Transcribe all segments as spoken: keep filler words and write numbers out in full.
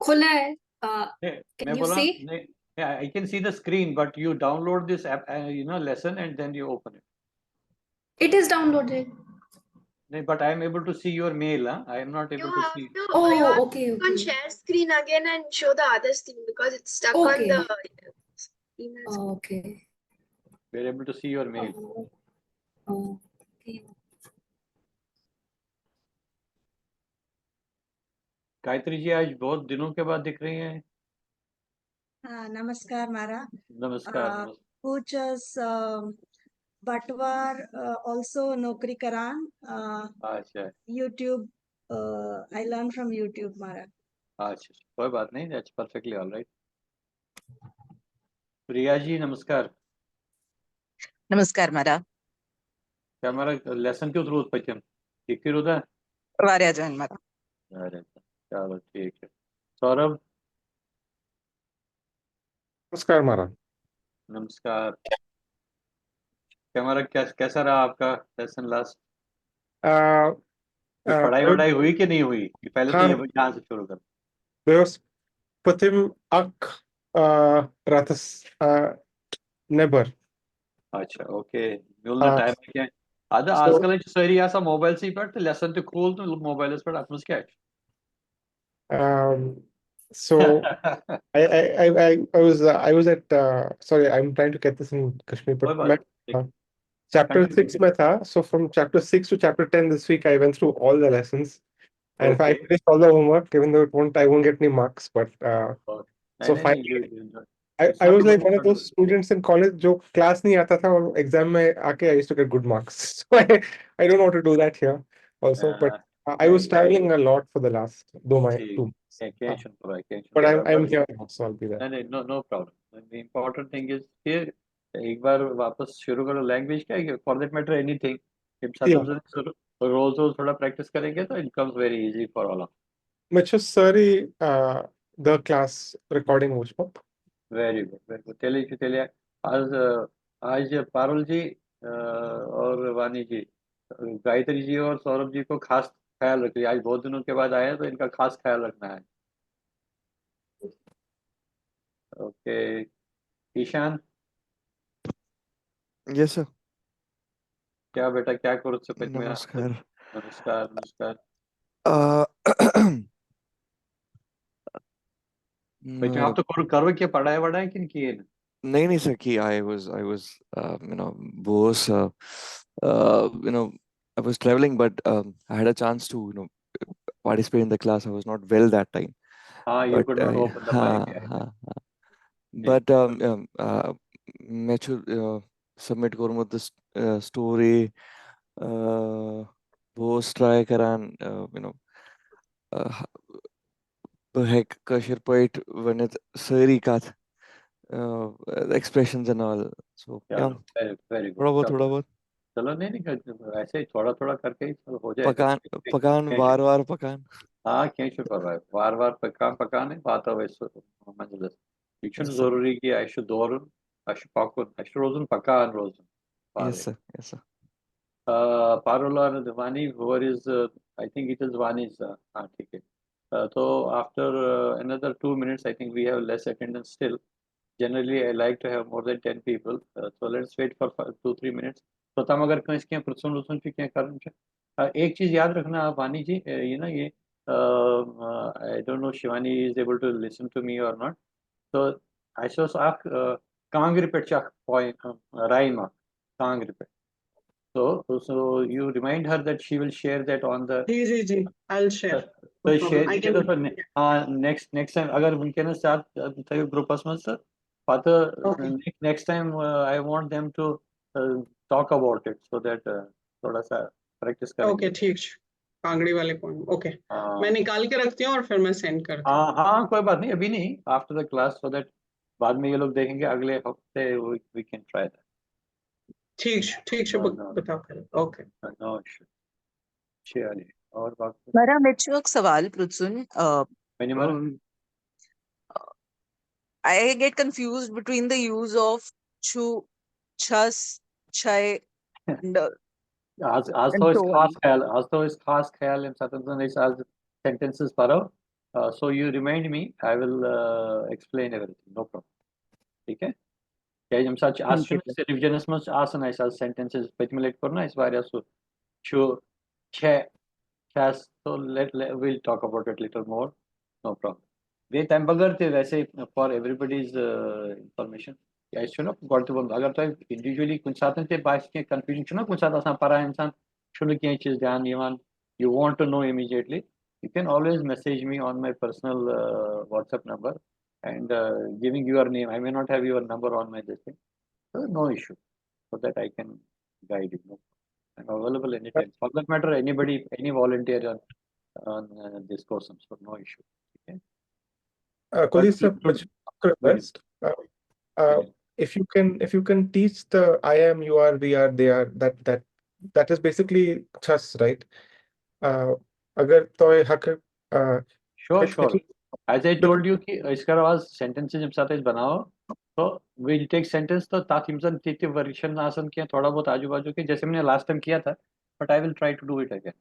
खुला है। Uh, नहीं, can मैं you बोला see? नहीं, yeah, I can see the screen, but you download this app, uh, you know, lesson, and then you open it. It is downloaded. नहीं, but I am able to see your mail. Huh? I am not able You to have see. to, Oh, you have okay, to okay. share screen again and show the others thing because it's stuck on Okay. the email. Oh, okay. We are able to see your mail. Oh, oh, okay. Gayatri ji आज बहुत दिनों के बाद दिख रही हैं। Ah, namaskar, Mara. नमस्कार। Uh, नमस्कार। Kuchas, um, Batwar, uh, also Nokri Karan, uh, अच्छा, YouTube. Uh, I learned from YouTube, Mara. अच्छा, कोई बात नहीं। That's perfectly all right. Priya ji, नमस्कार। नमस्कार मारा। क्या हमारा लेसन क्यों रोज पचम? ठीक ही रोदा? वारिया जन मारा। अरे, चलो, ठीक है। सौरभ, नमस्कार मारा। नमस्कार। क्या हमारा, क्या, कैसा रहा आपका लेसन लास्ट? आ, कुछ आ, पढ़ाई मैं- वढ़ाई हुई कि नहीं हुई? कि पहले तो हाँ। ये यहाँ से शुरू कर। Bros, Patim Ak, uh, Ratas, uh, Nebar. अच्छा, ओके। मिलना हाँ। टाइम है क्या? आधा So- आजकल जो सारी ऐसा मोबाइल से ही पढ़ते, लेसन तो खोल तो मोबाइल से पढ़, आप क्या? Um, so I, I, I, I, I was, uh, I was at, uh, sorry, I'm trying to get this in Kashmiri, कोई but बात मैं, नहीं। uh, chapter Continue. six में था. So from chapter six to chapter ten this week, I went through all the lessons. And if I Okay. finish all the homework, even though it won't, I won't get any marks, but, uh, नहीं, so नहीं, finally, नहीं, you- you- I, it's I not was a like one of problem. Those students in college जो class नहीं आता था और exam में आके I used to get good marks. So I, I don't know how to do that here also, but हाँ, I, I was नहीं, traveling नहीं। a lot for the last दो महीने, ठीक। two. क्या, क्या सुन रहा है, क्या सुन But रहा I'm, है? I'm But here now, so I'll be there. नहीं, नहीं, no, no problem. The important thing is कि एक बार वापस शुरू करो लैंग्वेज का, for that matter anything. जब Yeah. साथ साथ रोज रोज थोड़ा प्रैक्टिस करेंगे तो it comes very easy for all of us. مےٚ چھُ سٲری، uh, the class recording وٕچھمُت. Very good, very good. चलिए जी, चलिए। आज, अ, आज ये पारुल जी, अ, और वानी जी, गायत्री जी और सौरभ जी को खास ख्याल रखिए। आज बहुत दिनों के बाद आए हैं, तो इनका खास ख्याल रखना है। Okay, Ishan, yes sir. क्या बेटा, क्या करो से पहले मेरा नमस्कार। नमस्कार, नमस्कार। अ, बेटा, आप तो करो, करो क्या, पढ़ाई वढ़ाई कि नहीं किए ना? नहीं, नहीं सर, कि I was, I was, uh, you know, बहुत, uh, uh, you know, I was traveling, but, um, I had a chance to, you know, participate in the class. I was not well that time. हाँ, you But, could not uh, open the mic, हाँ, yeah, yeah. हाँ, हाँ। Yeah. But, um, um, uh, मैं छु-, uh, submit कोरमु this, uh, story, uh, बहुत try करान, uh, you know, uh, بہٕ ہیٚکہٕ کٲشِر پٲٹھۍ ؤنِتھ سٲری کتھ، uh, expressions and all. So, چلو، yeah, very, very good. تھوڑا بہت، چلو۔ تھوڑا بہت۔ چلو، نہیں، نہیں، ایسے ہی تھوڑا تھوڑا کر کے ہی چلو، ہو جائے گا۔ پکان، کینٛہہ، پکان، کینٛہہ وار چھُنہٕ۔ وار پکان۔ آ، کینٛہہ چھُنہٕ پرواے۔ وار وار پکان پکان واتو أسۍ سُہ منزلس۔ یہِ چھُنہٕ Yes, sir. ضروٗری کہِ اَسہِ چھُ دورُن، اَسہِ چھُ پکُن، اَسہِ چھُ روزُن پکان روزُن پانے۔ Yes, sir. Yes, sir. Uh, Parul or Vani, whoever is, uh, I think it is Vani's, uh, हाँ, ठीक है। Uh, so after, uh, another two minutes, I think we have less attendance still. Generally, I like to have more than ten people. Uh, so let's wait for fi-, two, three minutes. So तब अगर कहीं कहीं प्रश्न रुचन की क्या कारण है? Uh, एक चीज याद रखना आप, वानी जी, uh, ये ना ये, uh, uh, I don't know Shivani is able to listen to me or not. So I saw, uh, کانٛگرِ پٮ۪ٹھ چھِ اکھ poem, uh, rhyme اکھ کانٛگرِ پٮ۪ٹھ۔ So, so you remind her that she will share that on the, G G G, I'll share. تُہۍ problem. share I کٔرِو can سۄ نے-، آ، next, next time اگر وٕنکیٚنَس زیادٕ، آ، تھٲیِو گروپَس منٛز تہٕ پَتہٕ Okay. next, next time, uh, I want them to, uh, talk about it so that, uh, تھوڑا سا practice کریں Okay, گے۔ ٹھیک چھُ۔ کانگڑی والے پوائنٹ۔ اوکے، آ، میں نکال کے رکھتی ہوں اور پھر میں سینڈ کرتی ہوں۔ ہاں، ہاں، کوئی بات نہیں، ابھی نہیں، after the class, so that بعد میں یہ لوگ دیکھیں گے اگلے ہفتے، we, we can try that. ٹھیک چھُ، ٹھیک چھُ، ہاں، بہٕ ہاں۔ بتاو کر۔ اوکے۔ No issue. چلیے، اور باقی؟ مارا، مےٚ چھُ اکھ سوال پرٛژھُن، آ، ؤنِو مارا۔ um, I get confused between the use of چھُ، چھَس، چھَے، and, uh, آز، آز and تھاوو أسۍ so on. خاص خیال، آز تھاوو أسۍ خاص خیال، ییٚمہِ ساتہٕ زَن أسۍ آز sentences pro. So you remind me, I will explain everything, no problem. ٹھیٖک ہے؟ کیازِ ییٚمہِ ساتہٕ چھِ آز چھُنہٕ أسۍ ریوجنس منٛز چھِ آسان اَسہِ آز sentences، پٔتمہِ لٹہِ کوٚر نہ اَسہِ واریاہ سُہ چھُ، چھےٚ، چھَس، so let, let we'll talk about it little more, no problem. بیٚیہِ تَمہِ بغٲر تہِ ویسے for everybody's information، کیازِ چھُنہ گۄڈٕ تہِ ووٚنمُت، اگر تۄہہِ individually کُنہِ ساتہٕ تہِ باسہِ کینٛہہ confusion، چھُنہ کُنہِ ساتہٕ آسان پَران اِنسان، چھُنہٕ کینٛہہ چیٖز دھیان یِوان، you want to know immediately, you can always message me on my personal WhatsApp number and giving your name. I may not have your number on my this thing, so no issue, so that I can guide you. I'm available anytime. For that matter, anybody, any volunteer on on this course, so no issue. Okay. Colleagues, sir, much request. If you can, if you can teach the I am, you are, we are, they are, that that that is basically چھَس, right? اگر تۄہہِ ہٮ۪کہٕ Sure, sure. As I told you کہ أسۍ کرو آز sentences ییٚمہِ ساتہٕ أسۍ بناوو، تو we'll take sentence، تو تتھ یِم زن تہِ تہِ version آسن کینٛہہ تھوڑا بہت آجو باجو کینٛہہ، جیسے میں نے last time کیا تھا، but I will try to do it again.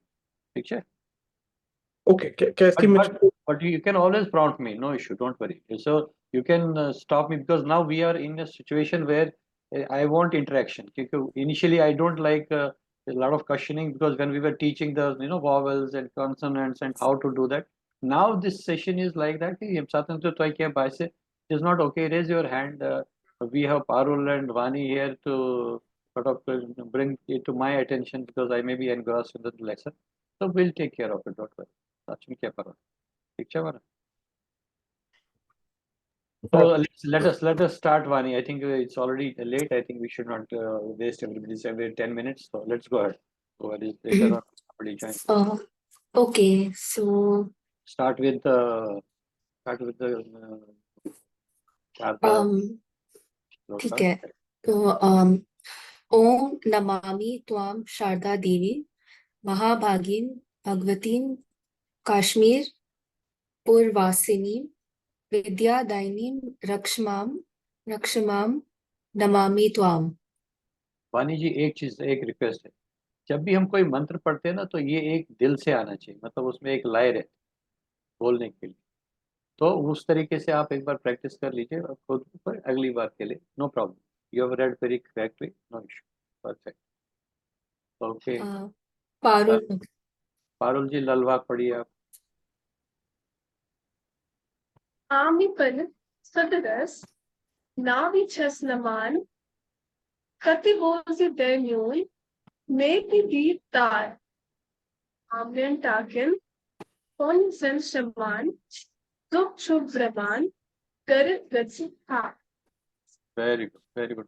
ٹھیٖک چھا؟ Okay, کیازِ کہِ مےٚ چھُ But you can always prompt me, no issue, don't worry. So you can stop me because now we are in a situation where I want interaction. Because initially I don't like a lot of questioning because when we were teaching the, you know, vowels and consonants and how to do that, now this session is like that. ییٚمہِ ساتہٕ تۄہہِ کینٛہہ باسہِ, it is not okay, raise your hand. We have Parul and Vani here to sort of bring it to my attention because I may be engrossed in the lesson. So we'll take care of it, don't worry. تَتھ چھُنہٕ کینٛہہ پَرواے. ٹھیٖک چھا وَنان؟ So let's, let us, let us start, Vani. I think it's already late. I think we should not waste everybody's every ten minutes. So let's go ahead. Go ahead. Okay, so start with the, start with the. Um, ठीक है. तो um, ओम नमामि त्वां शारदा देवी महाभागीं भगवतीं काश्मीर पुरवासिनीं विद्यादायिनीं रक्ष मां रक्ष मां नमामि त्वां. वानी जी, एक चीज, एक रिक्वेस्ट है, जब भी हम कोई मंत्र पढ़ते हैं ना, तो ये एक दिल से आना चाहिए, मतलब उसमें एक लय रहती बोलने के लिए. तो उस तरीके से आप एक बार प्रैक्टिस कर लीजिए खुद पर, अगली बार के लिए. No problem, you have read very correctly, no issue, perfect. Okay. Parul. Parul जी, ललवा पढ़िए आप. आमी पर सदरस नावी छस नमान कति बोझ दे न्यून मेति दीप तार. आम्यन टाकिन कौन सन शमान दुख शुभ ब्रमान करित गति हा. Very good, very good.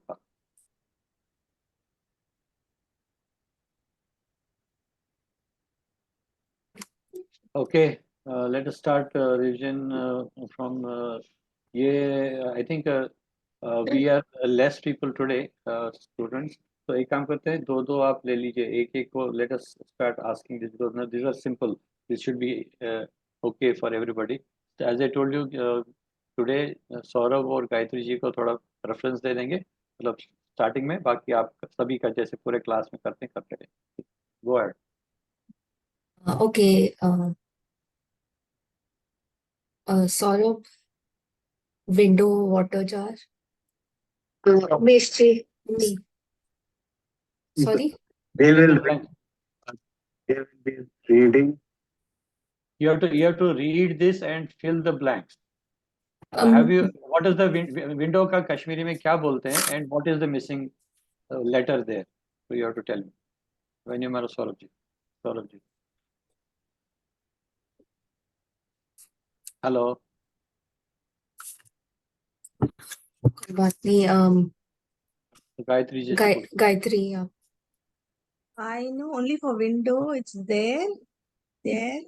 Okay, uh, let us start uh, revision uh, from uh, ये, I think uh, uh, we are less people today, uh, students. तो एक काम करते हैं, दो दो आप ले लीजिए, एक एक को. Let us start asking this because now these are simple. This should be uh, okay for everybody. As I told you, uh, today uh, Saurabh और गायत्री जी को थोड़ा प्रेफरेंस दे देंगे, मतलब स्टार्टिंग में, बाकी आप सभी का जैसे पूरे क्लास में करते हैं, करते रहेंगे. Go ahead. Uh, okay. Uh, uh, Saurabh, window, water jar. Mishti. Me. Sorry? They will, they will be reading. You have to, you have to read this and fill the blanks. Uh, have you, what is the win- window का कश्मीरी में क्या बोलते हैं, and what is the missing uh, letter there? So you have to tell me. When you are Saurabh ji. Saurabh ji. Hello. बात नहीं. Um, Gayatri ji. Gay- Gayatri, yeah. I know only for window, it's there, there.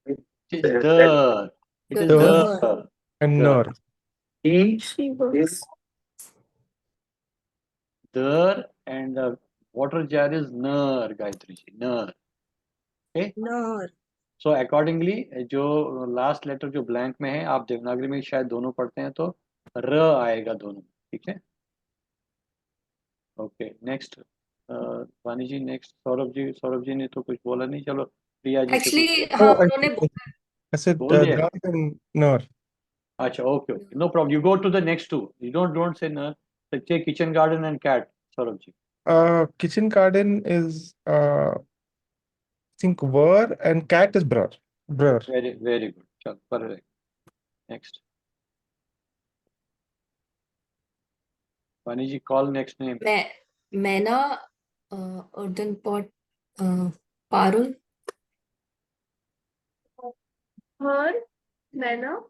It is there. It is There. There. And nor. He She was. is There, and the water jar is nar, Gayatri ji, nar. Nor. So accordingly, जो last letter जो blank में है, आप देवनागरी में शायद दोनों पढ़ते हैं, तो र आएगा दोनों. ठीक है, ओके. नेक्स्ट, वानी जी, नेक्स्ट सौरभ जी. सौरभ जी ने तो कुछ बोला नहीं, चलो प्रिया जी से Actually, पूछो. हाँ, Oh, I उन्होंने see. बोला, I said बोल uh, दिया। Drar and Nar. अच्छा, okay, okay, no problem, you go to the next two, you don't don't say Nar. Kitchen garden and cat, Saurabh ji. Uh, kitchen garden is uh, I think Wör and cat is Brör. Brör. Very, very good. चल, perfect. Next. Vani ji, call next name. Mä-, Mäna, uh, earthen pot, uh, Parul. Her, Mäna,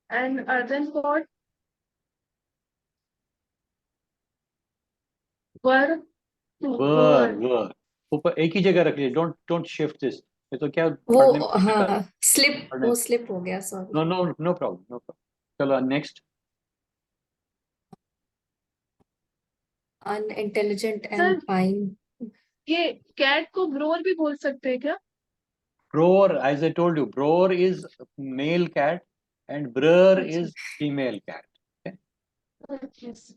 and earthen pot. Wör. Wör, wör. ऊपर एक ही जगह रख लीजिए, don't don't shift this. ये तो क्या वो पढ़ने में दिक्कत है। हाँ, slip, पढ़ने वो slip हो गया, sorry. No, no, no problem, no problem. चलो, next. Unintelligent and Sir. Pine. ये cat को Brör भी बोल सकते हैं क्या? Brör, as I told you, Brör is male cat and Brör is female cat. Yes.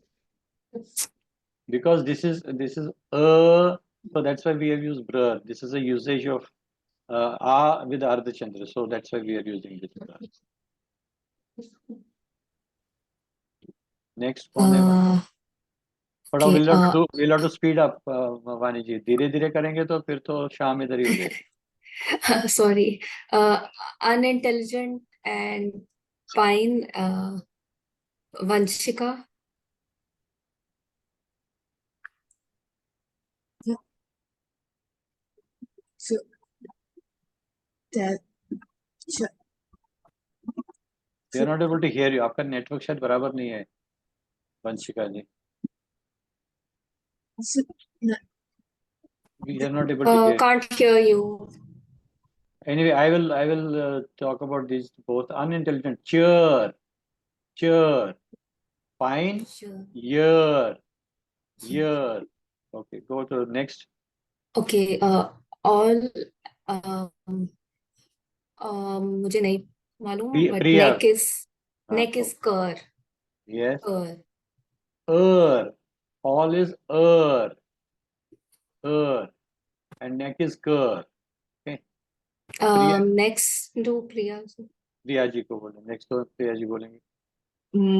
Because this is this is a, so that's why we have used Brör. This is a usage of uh, a with Ardhachandra, so that's why we are using this Brör. Next कौन है? Uh, थोड़ा okay, we'll have uh, to, we'll have to speed up, uh, वानी जी. धीरे धीरे करेंगे तो फिर तो शाम इधर ही हो जाएगी. Sorry. Uh, unintelligent and Pine, uh, Vanshika. So, that, so, We are not able to hear you. आपका नेटवर्क शायद बराबर नहीं है, वंशिका जी. so, no, We are not able to Uh, hear. Can't hear you. Anyway, I will I will uh, talk about these both. Unintelligent. Cheer, cheer. Pine, Sure. year, year. Okay, go to the next. Okay. Uh, all. Um, um, मुझे नहीं मालूम, Pri- but Priya. Neck is, हाँ, Neck is कर. Yes. कर. Er. All is er. Er. And neck is कर. Um, next to Priya. Priya ji को बोलें. Next तो प्रिया जी बोलेंगे.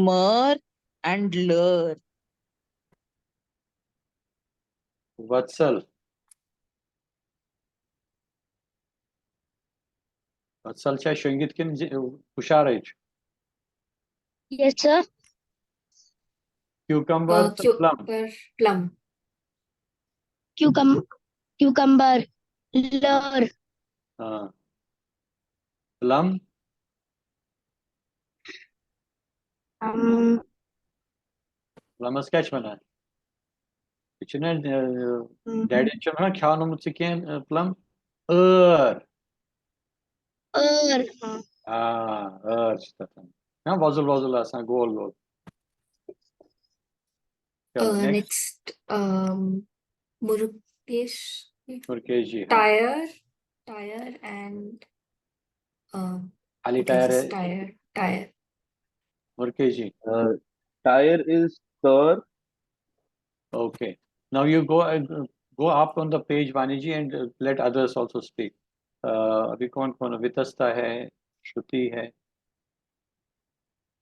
Mer and ler. वत्सल. वत्सल छा शंगित किन हुशार है? Yes, sir. Cucumber, Uh, cu- plum. per plum. Cucum- cucumber, ler. हाँ. Plum. Um, Plumस क्या बना? कुछ ना. mm, डैडी छो ना खाओ ना मुझसे क्या? प्लम. एर. er. हाँ. हाँ, एर. हाँ, वजुल वजुल आसान, गोल गोल. चलो, Uh, next. Next, um, Murukesh. मुरकेश जी, हाँ. Tire, tire and um, खाली I think टायर it's है. Tire, tire. मुरकेश ji. Uh, tire is तर. Okay. Now you go and uh, go up on the page, वानी जी, and uh, let others also speak. Uh, अभी कौन कौन? वितस्ता है, श्रुति है.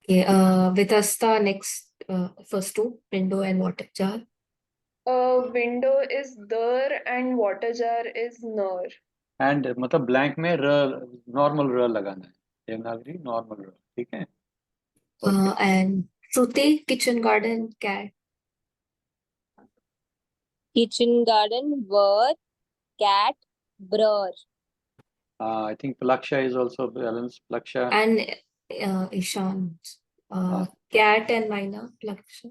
Okay, uh, Vitasta next, uh, first two, window and water jar. Uh, window is दर and water jar is नर. And uh, मतलब blank में र, नॉर्मल र लगाना है. देवनागरी नॉर्मल र, ठीक है? Uh, and Shruti, kitchen garden, cat. Kitchen garden, were, cat, ब्रर. Uh, I think Plaksha is also balanced. Plaksha. And uh, Ishan. Uh, Ah. Cat and Maina, Plaksha.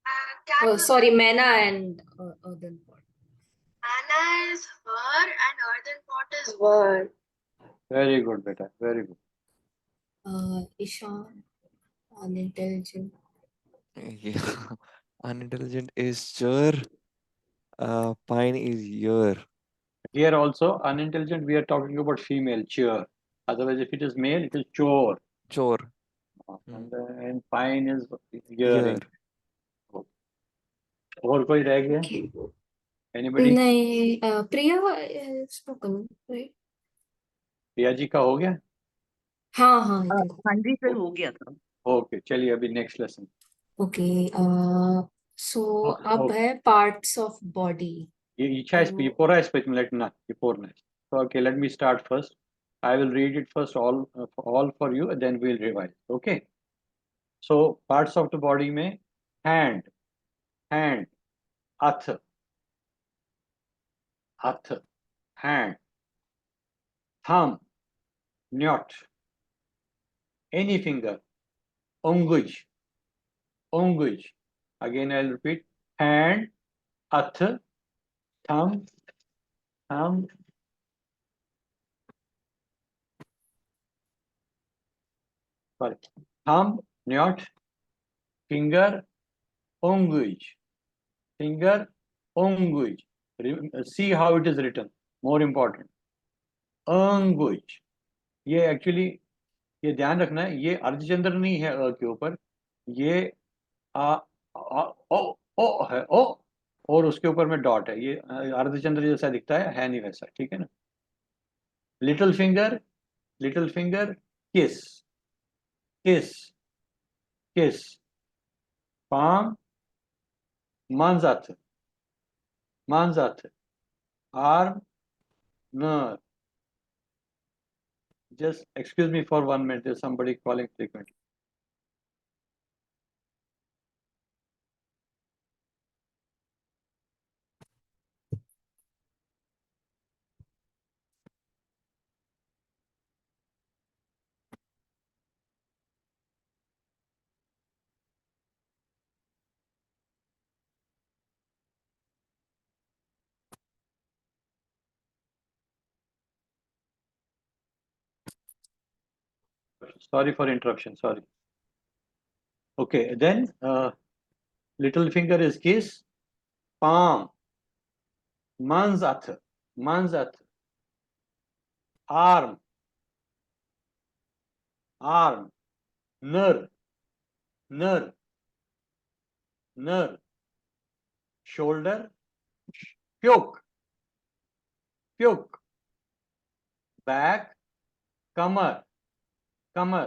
Uh, cat Oh, is sorry, Maina and uh, earthen pot. Maina is her and earthen pot is were. Very good, beta. Very good. Uh, Ishan, unintelligent. Yeah. Unintelligent is चर. Uh, pine is year. Here also, unintelligent, we are talking about female, cheer. Otherwise, if it is male, it is चोर. चोर. Uh, And, uh, and pine is yearring. यर. और कोई रह गया? Okay. Anybody? नहीं, uh, Priya is spoken, right? Priya ji का हो गया? हाँ हाँ, हाँ, इधर। हाँ जी सर, हो गया था। ओके, चलिए अभी नेक्स्ट लेसन। ओके। सो अब ओके। है पार्ट्स ऑफ बॉडी। ये ये छा तो ये पूरा इस पे मिनट ना, ये पूरा नहीं। So okay, let me start first. I will read it first all all for you, and then we'll revise. Okay. So parts of the body में hand, hand, अथ, अथ, hand, thumb, not, any finger, अंगुज, अंगुज. Again I'll repeat, hand, अथ, thumb, thumb, sorry, thumb, not, finger, अंगुज, finger, अंगुज. Re- see how it is written, more important, अंगुज. ये actually, ये ध्यान रखना है, ये अर्धचंद्र नहीं है अ के ऊपर, ये आ, आ, ओ, ओ है, ओ, और उसके ऊपर में डॉट है. ये अ, अर्धचंद्र जैसा दिखता है, है नहीं वैसा, ठीक है ना? Little finger, little finger, kiss, kiss, kiss. Palm, منٛز اَتھٕ, منٛز اَتھٕ. Arm, نٲر. Just excuse me for one minute, there's somebody calling frequently. Sorry for interruption, sorry. Okay, then uh, little finger is kiss, palm, منٛز اَتھٕ, منٛز اَتھٕ. Arm, arm, نٔر, نٔر, نٔر. Shoulder, پیوٚک, پیوٚک. Back, کمر, کمر.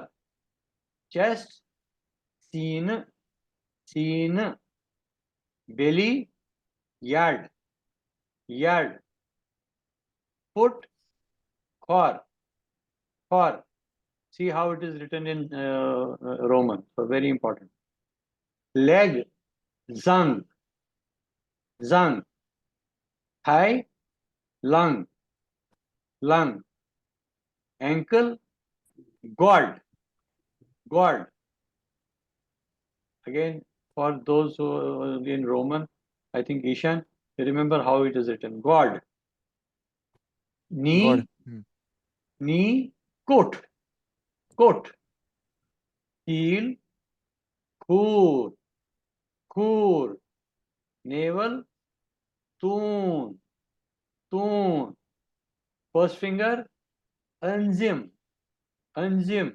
Chest, سیٖنہٕ, سیٖنہٕ. Belly, یڈ, یڈ. Foot, کھۄر, کھۄر. See how it is written in uh, uh, Roman. So very important. Leg, زنٛگ, زنٛگ. Thigh, lung, lung. Ankle, گۄڈ, گۄڈ. Again, for those who are in Roman, I think Ishan, you remember how it is written. گۄڈ. Knee, گۄڈ. ہم. knee, کوٚٹھ, کوٚٹھ. Heel, کھوٗر, کھوٗر. Navel, توٗن, توٗن. First finger, أنٛزِم, أنٛزِم.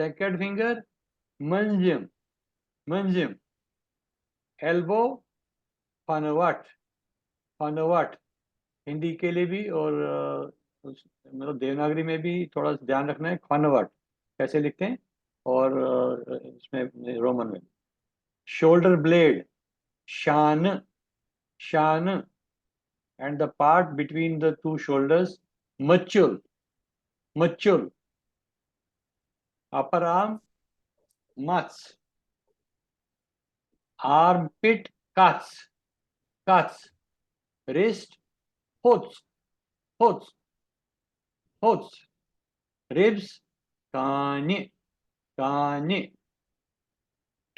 Second finger, مٔنٛزِم, مٔنٛزِم. Elbow, کھۄنہٕ وَٹ, کھۄنہٕ وَٹ. ہندی کے لیے بھی اور آ، اس- مطلب دیوناگری میں بھی تھوڑا سا دھیان رکھنا ہے, کھۄنہٕ وَٹ کیسے لکھتے ہیں, اور آ, اس میں رومن میں. Shoulder blade, شانہٕ, شانہٕ. And the part between the two shoulders, مٔچُل, مٔچُل. Upper arm, مَژھ. Armpit, کَژھ, کَژھ. Wrist, ہوٚژ, ہوٚژ, ہوٚژ. Ribs, کانہِ, کانہِ.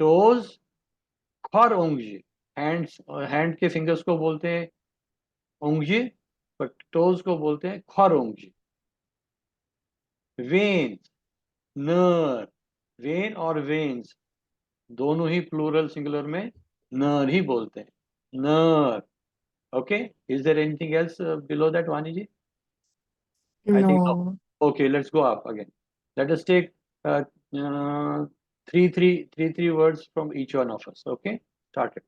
Toes, کھۄر اونٛگجہِ. Hands, hand کے fingers کو بولتے ہیں اونٛگجہِ, but toes کو بولتے ہیں کھۄر اونٛگجہِ. Vein, نٲر. Vein اور veins, دونوں ہی plural singular میں نٲر ہی بولتے ہیں, نٲر. Okay, is there anything else uh, below that, Vani ji? I think no. No. Okay, let's go up again. Let us take uh, uh, three, three, three, three words from each one of us. Okay, start it.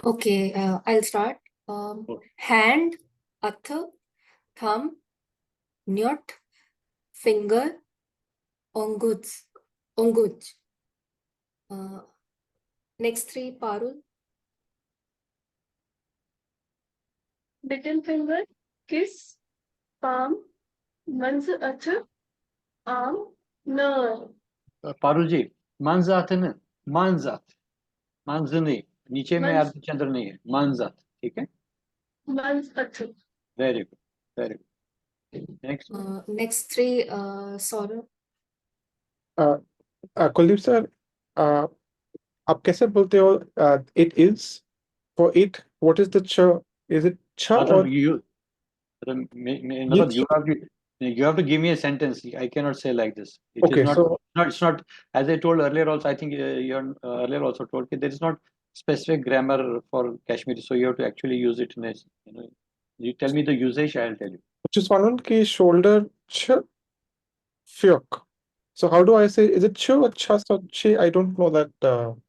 Okay, uh, I'll start. Um, Okay. Hand, अथ, thumb, نیوٚٹھ, finger, Onguj. Onguj. Uh, next three, Parul. Little finger, kiss, palm, منٛزٕ اَتھٕ, arm, نٲر. پارول جی، منٛزٕ اَتھٕ نہٕ، منٛز اَتھٕ، منٛزٕ نہٕ، نیچے میں منٛز۔ اردھ چندر نہیں ہے، منٛز اَتھٕ، ٹھیک ہے؟ منٛز اَتھٕ. Very good, very good. Next. Uh, next three, uh, Saurabh. Uh, uh, Kuldeep sir, uh, आप कैसे बोलते हो, uh, it is? For it, what is the ch? Is it ch or मतलब you, मतलब मे- मे- मतलब Yes. you have to, you have to give me a sentence. I cannot say like this. It is Okay, not, so not, it's not, as I told earlier also, I think uh, you uh, earlier also told that there is not specific grammar for Kashmiri, so you have to actually use it in a, you know, you tell me the usage, I'll tell you. just one कि shoulder ch fyok. So how do I say? Is it ch or ch or ch? I don't know that. Uh,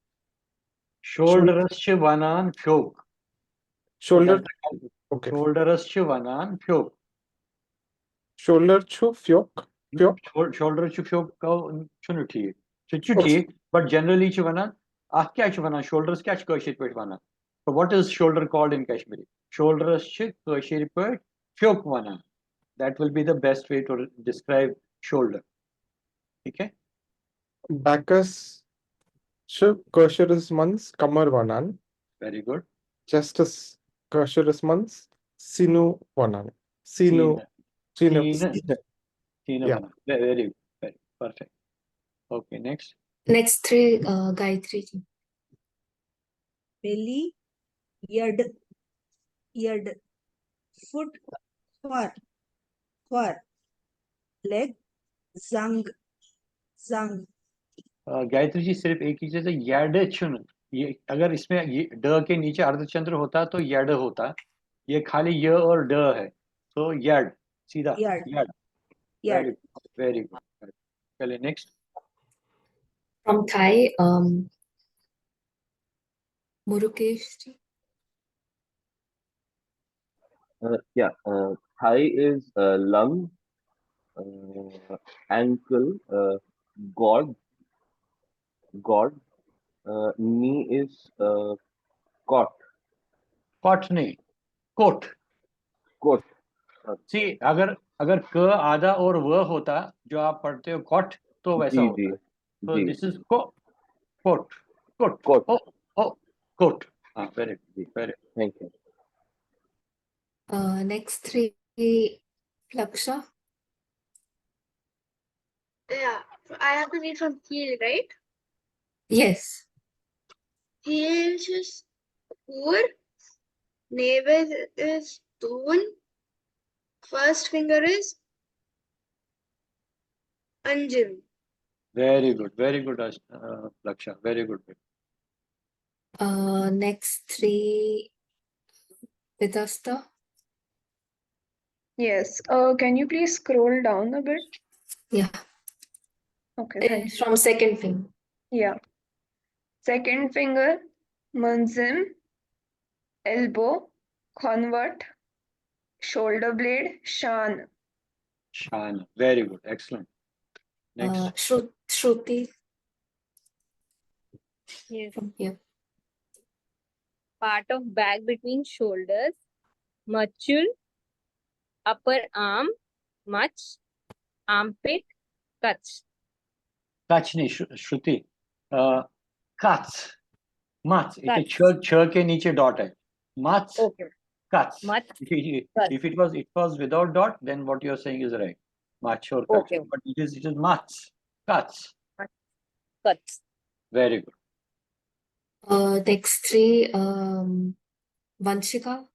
Shoulders چھِ وَنان phyok. shoulder. Okay. Shoulders چھِ وَنان phyok. Shoulder ch fyok. Fyok. Shou- Shoulders چھُ phyok چھُنہٕ ٹھیٖک. سُہ تہِ چھُ Okay. ٹھیٖک، but generally چھِ وَنان، اَتھ کیٛاہ چھِ وَنان؟ Shoulders کیٛاہ چھِ کٲشِر پٲٹھۍ وَنان؟ So what is shoulder called in Kashmiri? Shoulders چھِ کٲشِر پٲٹھۍ phyok وَنان. That will be the best way to describe shoulder. ٹھیٖک ہے؟ Backس چھِ کٲشرِس منٛز کمر وَنان. Very good. Chestس کٲشرِس منٛز سیٖنو وَنان. سیٖنو. سیٖنہٕ. سیٖنو. سیٖنہٕ. سیٖنہٕ. Seen Yeah. وَنان. Ve- Very good. Very perfect. Okay, next. Next three, uh, Gayatri ji. Belly, یڈ، یڈ، foot, کھۄر، کھۄر، leg, زنٛگ، زنٛگ. آ، گایتری جی، صرف ایک ہی چیز ہے، یڈ چھُنہٕ۔ یہ اگر اس میں یہ ڈ کے نیچے اردھ چندر ہوتا تو یڈ ہوتا، یہ خالی ی اور ڈ ہے، تو یڈ، سیدھا یڈ۔ یڈ۔ یڈ۔ Very good, very good. چلیے next. From Thai, um, Murukesh ji. Uh, yeah, uh, thigh is uh, lung, uh, ankle, uh, god, god, uh, knee is uh, cot, کٹ نہیں، کوٹ۔ cot. سی، اگر اگر ک آدھا اور و ہوتا جو آپ پڑھتے ہو کٹ، تو ویسا جی ہوتا جی ہے۔ تو جی دس از کو کوٹ کوٹ کوٹ۔ او او کوٹ۔ ہاں، ویری ویری Thank you. Uh, next three, Laksha. Yeah, I have to read from heel, right? Yes. Heel is poor, navel is doon, first finger is anjali. Very good, very good, Ash- uh, Laksha, very good. Uh, next three, Vidasta. Yes. Uh, can you please scroll down a bit? Yeah. Okay, Uh, thank you. From second finger. Yeah. Second finger, munzim, elbow, convert, shoulder blade, shan. Shan, very good, excellent. Next. Uh, Shru- Shruti. Yes. From here. Part of back between shoulders, machul, upper arm, mach, armpit, kach. کچھ نہیں، شرو- Shruti. Uh, کچھ، مچھ۔ یہ کچھ۔ چھ چھ کے نیچے dot ہے۔ مچھ، Okay. کچھ۔ مچھ، If it- کچھ۔ if it was, it was without dot, then what you are saying is right. مچھ اور کچھ۔ Okay. But it is, it is مچھ، کچھ۔ Kach. Very good. Uh, next three, um, Vanshika.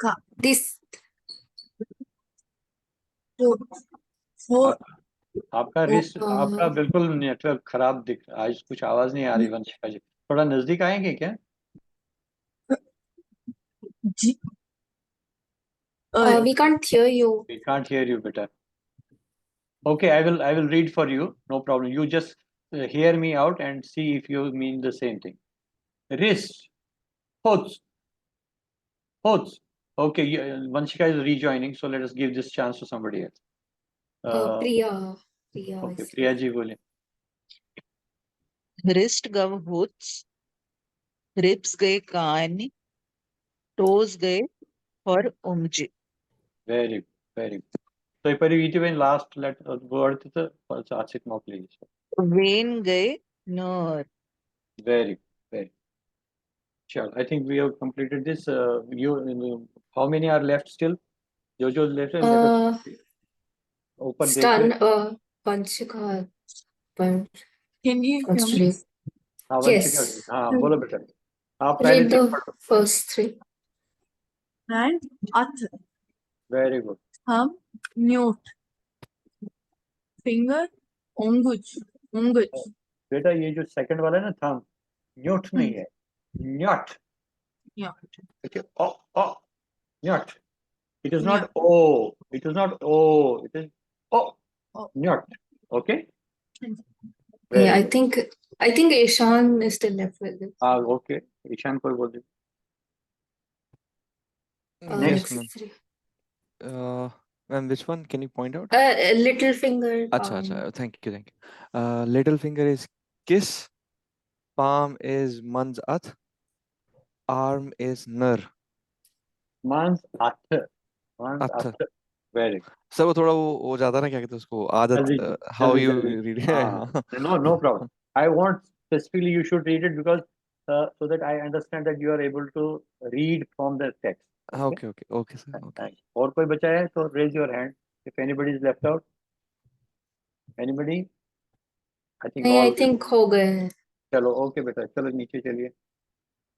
Ka. This. Four. Four. आपका रिस Uh, आपका बिल्कुल network खराब दिख रहा है, आज कुछ आवाज नहीं आ रही वंशिका जी, थोड़ा नजदीक आएंगे क्या? G. Uh, we can't hear you. We can't hear you, beta. Okay, I will I will read for you. No problem. You just uh, hear me out and see if you mean the same thing. Ris, hots, Hots. Okay, yeah, Vanshika is rejoining, so let us give this chance to somebody else. Uh, Uh, Priya. Priya okay, is Priya ji, बोलिए. Wrist گوٚو ہوٚژ، ribs گٔے کانہِ، toes گٔے ہۄر اوٚنٛگجہِ. Very good, very good. So if I read even last let uh, word, the uh, ask it more, please. Vein گٔے نٲر. Very, very. Sure. I think we have completed this. Uh, you, you- how many are left still? जो जो left है, let us Uh, ऊपर देख Stan, लें. uh, Vanshika, Van- Can you hear me? Constantly. हाँ, Yes. Vanshika, हाँ, बोलो बेटा. आप पहले Read से the पढ़ो. first three. Hand, अथ, Very good. thumb, न्यूट्, finger, ओंगुच, ओंगुच. बेटा, ये जो सेकंड वाला है ना, थंब, न्यूट नहीं है, न्यूट. न्यूट. Okay, ओ, ओ, न्यूट. It is not O. It is not O. It is O. O. न्यूट. Okay. Yeah, I think I think Ishan is still left with it. हाँ, okay. ईशान को बोल दीजिए. Uh, Next next one. Three. Uh, ma'am, which one? Can you point out? Uh, uh, little finger. अच्छा, um, अच्छा. Thank you, thank you. Uh, little finger is kiss. Palm is منٛز اَتھ. Arm is نٔر. منٛز اَتھٕ. منٛز اَتھٕ. اَتھٕ. Very good. Sir, वो थोड़ा वो हो जाता है ना, क्या कहते हैं उसको, आदत, जल्दी, uh, how जल्दी, you जल्दी. read. हाँ. No, no problem. I want specifically you should read it because uh, so that I understand that you are able to read from the text. हाँ, okay, okay, okay, sir. Okay. Thanks. और कोई बचा है तो raise your hand if anybody is left out. Anybody? I think नहीं, I all. think हो गए हैं. चलो, okay बेटा, चलो नीचे चलिए.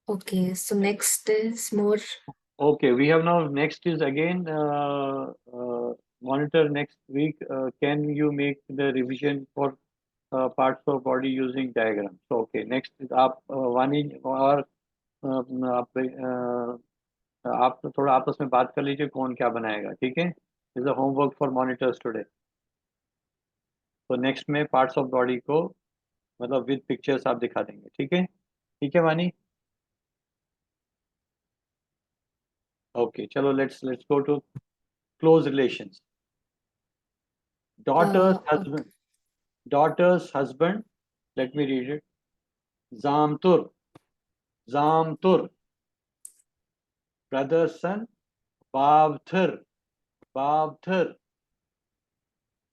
Okay, so next is more. Okay, we have now next is again uh, uh, monitor next week. Uh, can you make the revision for uh, parts of body using diagram? So okay, next is आप uh, वानी और uh, आप uh, आप थोड़ा आपस में बात कर लीजिए कौन क्या बनाएगा, ठीक है? Is a homework for monitors today. तो नेक्स्ट में पार्ट्स ऑफ बॉडी को मतलब विद पिक्चर्स आप दिखा देंगे, ठीक है? ठीक है वानी. Okay, चलो, let's let's go to close relations. Daughter's Uh, husband, daughter's husband, let me read it. Zamtur, Zamtur. Brother's son, Bavthar, Bavthar.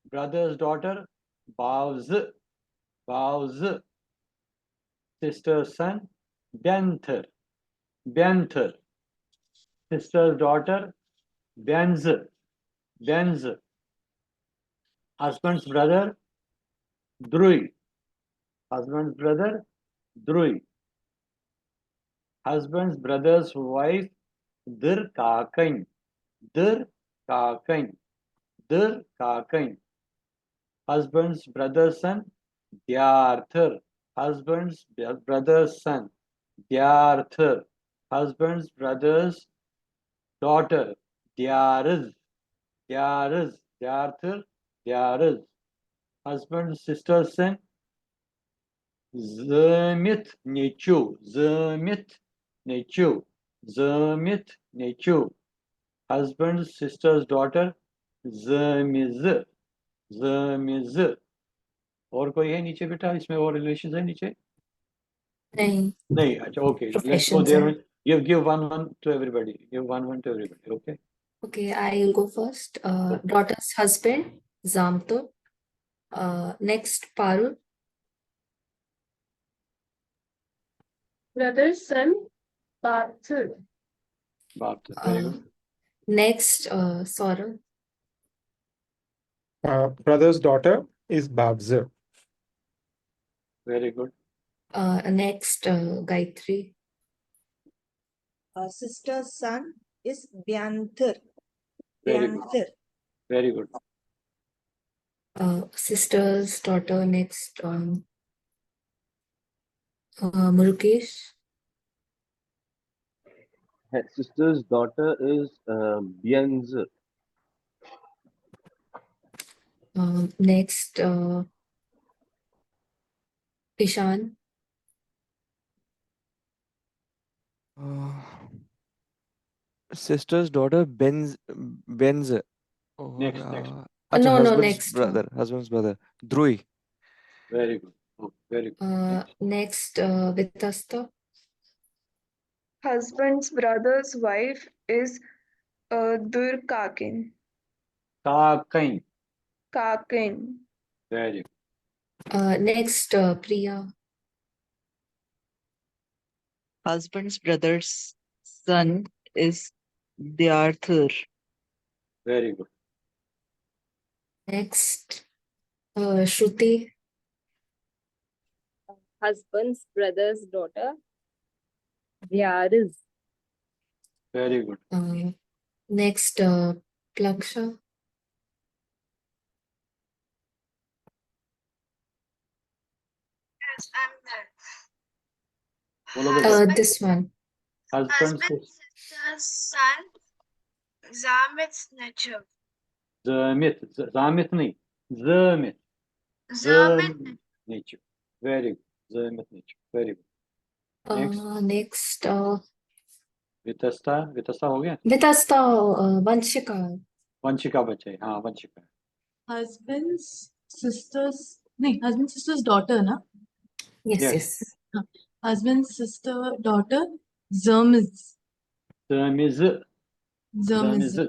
Brother's daughter, Bavz, Bavz. Sister's son, Benthar, Benthar. Sister's daughter, Benz, Benz. Husband's brother, Drui. Husband's brother, Drui. Husband's brother's wife, Dir Kakan, Dir Kakan, Dir Kakan. Husband's brother's son, Diarthar. Husband's bro- brother's son, Diarthar. Husband's brother's daughter, Diarz, Diarz, Diarthar, Diarz. Husband's sister's son, Zamit Nechu, Zamit Nechu, Zamit Nechu. Husband's sister's daughter, Zamiz, Zamiz. और कोई है नीचे बेटा, इसमें और relation है नीचे? नहीं. नहीं, अच्छा, okay. Let's go Professions there. है. With, give give one one to everybody. Give one one to everybody. Okay. Okay, I'll go first. Uh, daughter's husband, Zamto. Uh, next, Parul. Brother's son, Parthur. बाप रे, very Uh, good. Next, uh, Saurav. Uh, brother's daughter is Babzir. Very good. Uh, next, uh, Gayatri. Uh, sister's son is Byanthir. Very good. Byanthir. Very good. Uh, sister's daughter next. Um, uh, Murukesh. Her sister's daughter is uh, Bianz. Um, next, uh, Ishan. Uh, sister's daughter Benz Benz. Oh, Next, next. uh, अच्छा, No, no, husband's next one. brother, husband's brother. Drui. Very good. Oh, very good. Uh, Next. next, uh, Vitasta. Husband's brother's wife is uh, Durkakin. Kakai. Kakin. Very good. Uh, next, uh, Priya. Husband's brother's son is Diarthur. Very good. Next, uh, Shruti. Husband's brother's daughter. Diariz. Very good. Uh, next, uh, Plaksha. बोलो बेटा. Uh, this one. Husband's Husband's sis- sister's son, Zamit's nephew. Zamit. Z- Zamit नहीं. Zamit. Zamit. Nephew. Very good. Zamit nephew. Very good. Next. Uh, next, uh, Vitasta. Vitasta हो गया? Vitasta, uh, Vanshika. Vanshika बचे. हाँ, Vanshika. Husband's sister's, नहीं, husband's sister's daughter ना. Yes, Yes. yes. Husband's sister daughter Zermiz. Zamiz. Zermiz. Zamiz.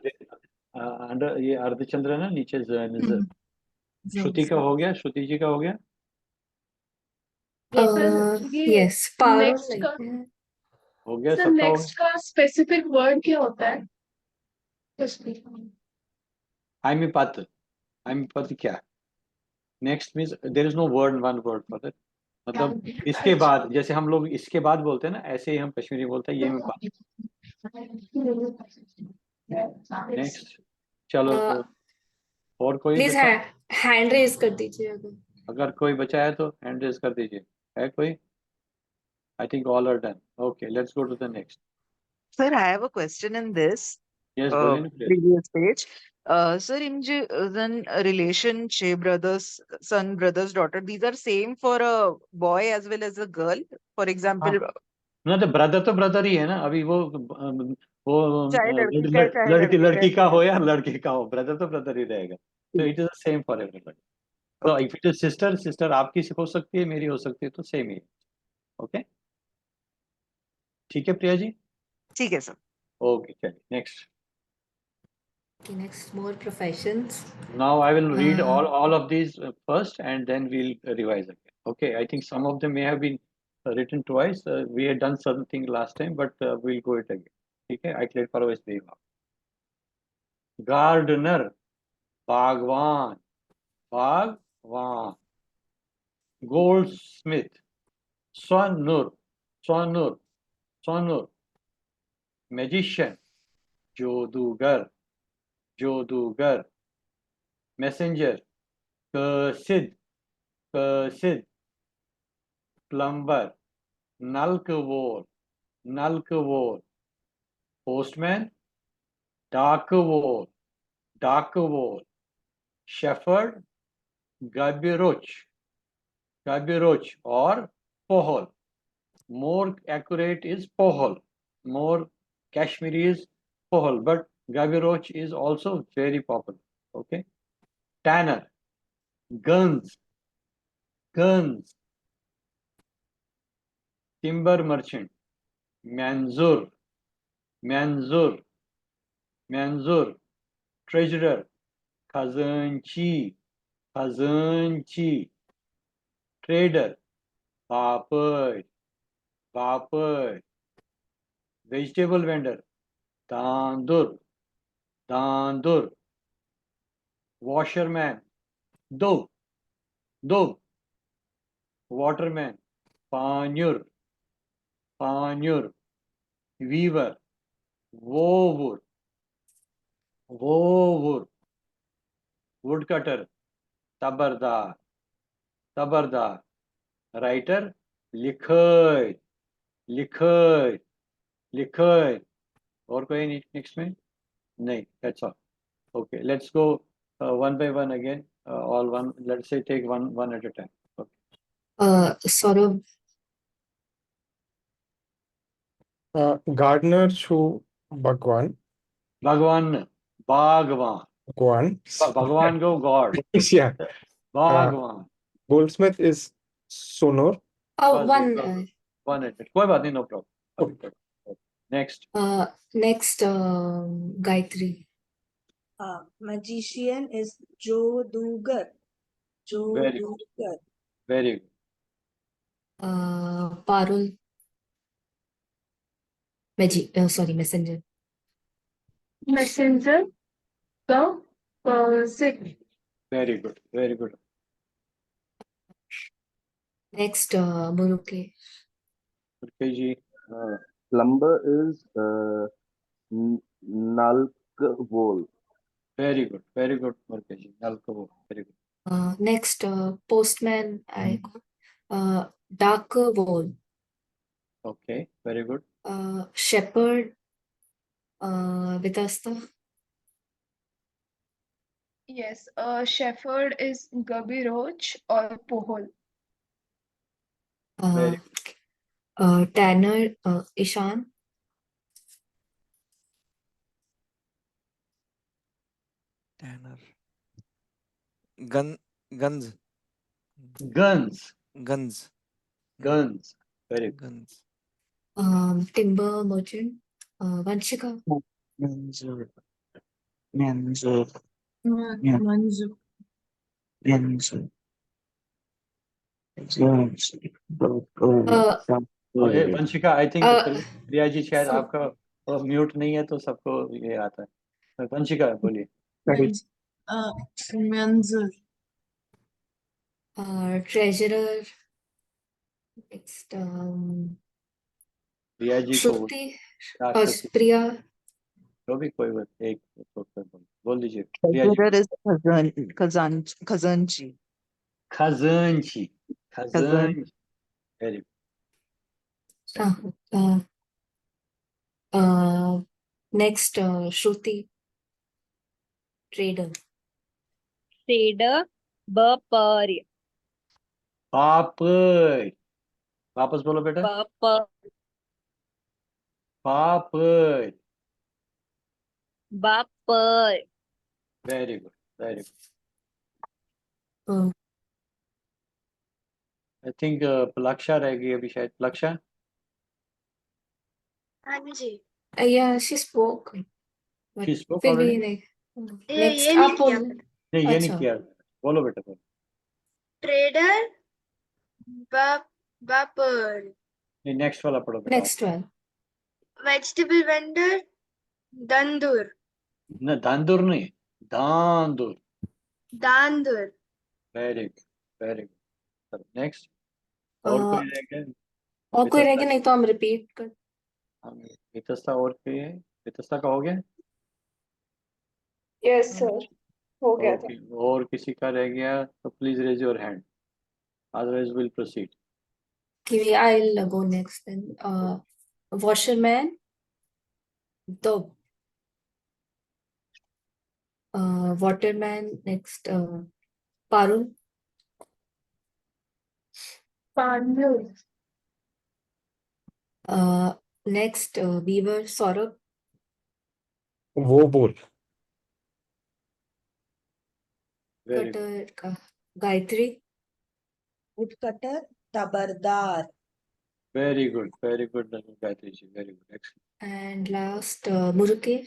Under, ये अर्धचंद्र है ना, नीचे जमिज. हम्म. श्रुति का हो गया? श्रुति जी का हो गया? Uh, yes, Paro next का- नहीं है. हो गया सर, सबका? हो नेक्स्ट का स्पेसिफिक वर्ड क्या होता है? आइमी पात. आइमी पात क्या? Next means there is no word, one word for that. मतलब इसके बाद, जैसे हम लोग इसके बाद बोलते हैं ना, ऐसे ही हम कश्मीरी बोलते हैं ये में पात. नेक्स्ट. चलो. Uh, और कोई प्लीज बचा? हैंड रेज कर दीजिए अगर. अगर कोई बचा है तो हैंड रेज कर दीजिए. है कोई? I think all are done. Okay, let's go to the next. Sir, I have a question in this Yes, uh, बोलिए ना, please. previous page. Uh, sir, یِم چھِ زَن relation چھِ brothers, son, brother's daughter, these are same for a boy as well as a girl. For example, ना, तो brother तो brother ही है ना. अभी वो, अम, वो, चाहे अ, लड़की लड़- का है, चाहे लड़की, लड़का लड़की है. का हो या लड़के का हो, ब्रदर तो ब्रदर ही रहेगा. तो it is the same for everybody. So if it is sister, sister आपकी हो सकती है, मेरी हो सकती है, तो सेम ही है. ओके, ठीक है प्रिया जी. ठीक है सर. ओके, चलिए, next. Okay, next, more professions. Now I will read Uh, all, all of these uh, first, and then we'll revise again. Okay, I think some of them may have been uh, written twice. Uh, we had done something last time, but uh, we'll go it again. ठीक है, I cleared for our day. Gardener, बागवान, बागवान. Goldsmith, سۄنُر, سۄنُر, سۄنُر. Magician, جادوگر, جادوگر. Messenger, قٲصد, قٲصد. Plumber, نلکہٕ وول, نلکہٕ وول. Postman, ڈاکہٕ وول, ڈاکہٕ وول. Shepherd, گبہِ روٚچھ, گبہِ روٚچھ, or پۄہل. More accurate is پۄہل. More Kashmiri is پۄہل, but گبہِ روٚچھ is also very popular. Okay. Tanner, گٔنٛز, گٔنٛز. Timber merchant, مینزُر, مینزُر, مینزُر. Treasurer, خزٲنچی, خزٲنچی. Trader, باپٲرۍ, باپٲرۍ. Vegetable vendor, داندُر, داندُر. Washerman, دوٚب, دوٚب. Waterman, پانیُر, پانیُر. Weaver, وووُر, وووُر. Woodcutter, تبردار, تبردار. Writer, لِکھٲرۍ, لِکھٲرۍ, لِکھٲرۍ. اور کوئی نہیں नेक्स्ट में? नहीं, that's all. Okay, let's go uh, one by one again. Uh, all one, let's say take one one at a time. Okay. Uh, Saurabh. Uh, gardener چھُ Bhagwan. Bhagwan, Bhagwan. Bhagwan. Bhagwan go God. Yeah. Bhagwan. Goldsmith is Sonor. Oh, Bas, one. bas, Uh, one hundred. कोई बात नहीं, no problem. अभी कर दो. Next. uh, next, um, Gayatri. Uh, magician is Jodugar. Very good. Jodugar. Very good. Uh, Parul. Magi- uh, sorry, messenger. Messenger, the uh, sick. Very good. Very good. Next, uh, Muruke. Okay, ji. Uh, plumber is uh, N- Nalkavol. Very good. Very good, Murkeji. Nalkavol. Very good. Uh, next, uh, postman. I uh, Dakavol. Okay. Very good. Uh, shepherd. Uh, Vitasta. Yes, uh, shepherd is Gabiroch or Pohol. Uh, Very uh, tanner. Uh, Ishan. Tanner. Gun, guns, Guns. guns, Guns. Very good. Guns. Um, timber merchant. Uh, Vanshika. Manzur. Manzur. Mm, Yeah. Manzur. Manzur. Manzur. Uh, Oh, hey, Vanshika, I think Uh, प्रिया- प्रिया जी शायद so- आपका mute नहीं है, तो सबको ये आता है. Vanshika, बोलिए. Sorry. Uh, Manzur. Uh, treasurer. Next, um, Priya ji को Shruti. हाँ, Uh, श्रुति, Priya. जो भी कोई बात, एक बोल, बोल दीजिए. Priya ji. Treasurer is Khazan, Khazan, Khazanchi. Khazanchi. Khazanchi. Very good. Uh, uh, uh, next, uh, Shruti. Trader. Trader, Bapari. पापड़. वापस बोलो बेटा. Bapar. Papad. Bapar. Very good. Very good. Uh, I think uh, प्लक्षा रह गई अभी शायद. प्लक्षा. हाँ जी. uh, yeah, she spoke. But She spoke फिर भी already? नहीं. ये Next, ये नहीं आप किया. बोल. नहीं, ये नहीं अच्छा. किया. बोलो बेटा, बोलो. Trader, Bap Bapar. नहीं, नेक्स्ट वाला पढ़ो बेटा. Next one. Vegetable vendor, Dandur. ना, दांदुर नहीं, दांदुर. Dandur. Very good. Very good. Next. और Uh, कोई रह गया? और कोई रह गया? वितस्ता. नहीं तो हम रिपीट कर. हाँ, वितस्ता और कोई है? वितस्ता का हो गया? Yes, sir. हो गया था. Okay. और किसी का रह गया तो please raise your hand. Otherwise we'll proceed. Okay, I'll go next then. Uh, washerman. Dob. Uh, waterman. Next, uh, Parul. Parul. Uh, next, uh, weaver. Saurabh. वो बोल. Very good. Cutter. Uh, Gayatri. Woodcutter, Tabardar. Very good. Very good, Gayatri ji. Very good. Excellent. And last, uh, Muruke.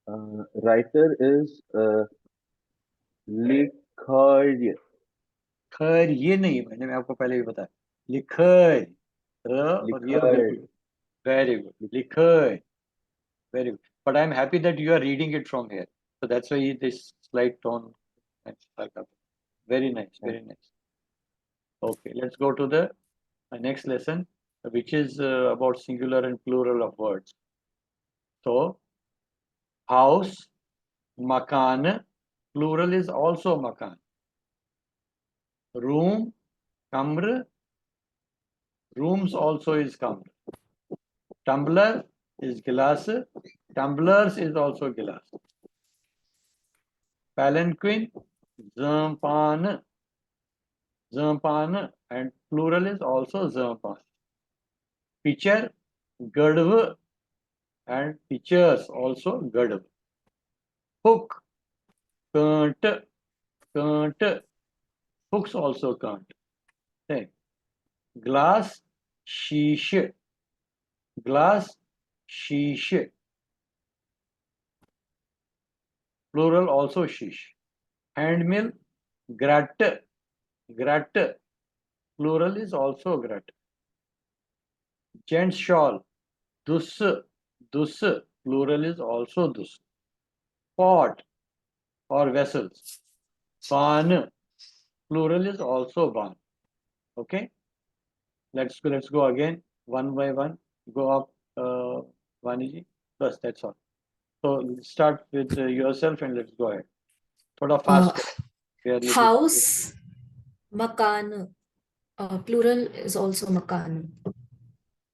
Uh, writer is uh, Likharya. खैर, ये नहीं, मैंने, मैं आपको पहले ही बताया. लिखर. र और ये और लिखर. बिल्कुल. Very good. लिखर. Very good. But I'm happy that you are reading it from here. So that's why this slight tone and stuff. Very nice. Very nice. Okay, let's go to the uh, next lesson, which is uh, about singular and plural of words. So, house, makan, plural is also makan. Room, kamr, rooms also is kamr. Tumbler is glass, tumblers is also glass. Palanquin, zampan, zampan, and plural is also zampan. Pitcher, gadv, and pitchers also گڑھٕ. Hook, کٲنٛٹہٕ, کٲنٛٹہٕ, hooks also کٲنٛٹہٕ. Okay. Glass, شیٖشہٕ, glass, شیٖشہٕ, plural also شیٖشہٕ. Hand mill, گرٛٹہٕ, گرٛٹہٕ, plural is also گرٛٹہٕ. Gents shawl, دُسہٕ, دُسہٕ, plural is also دُسہٕ. Pot or vessels, بانہٕ, plural is also بانہٕ. Okay, let's go, let's go again, one by one, go up, uh, Vaniji. Bas, that's all. So start with, uh, yourself and let's go ahead. थोड़ा fast. We are little House, मकान, uh, plural is also मकान.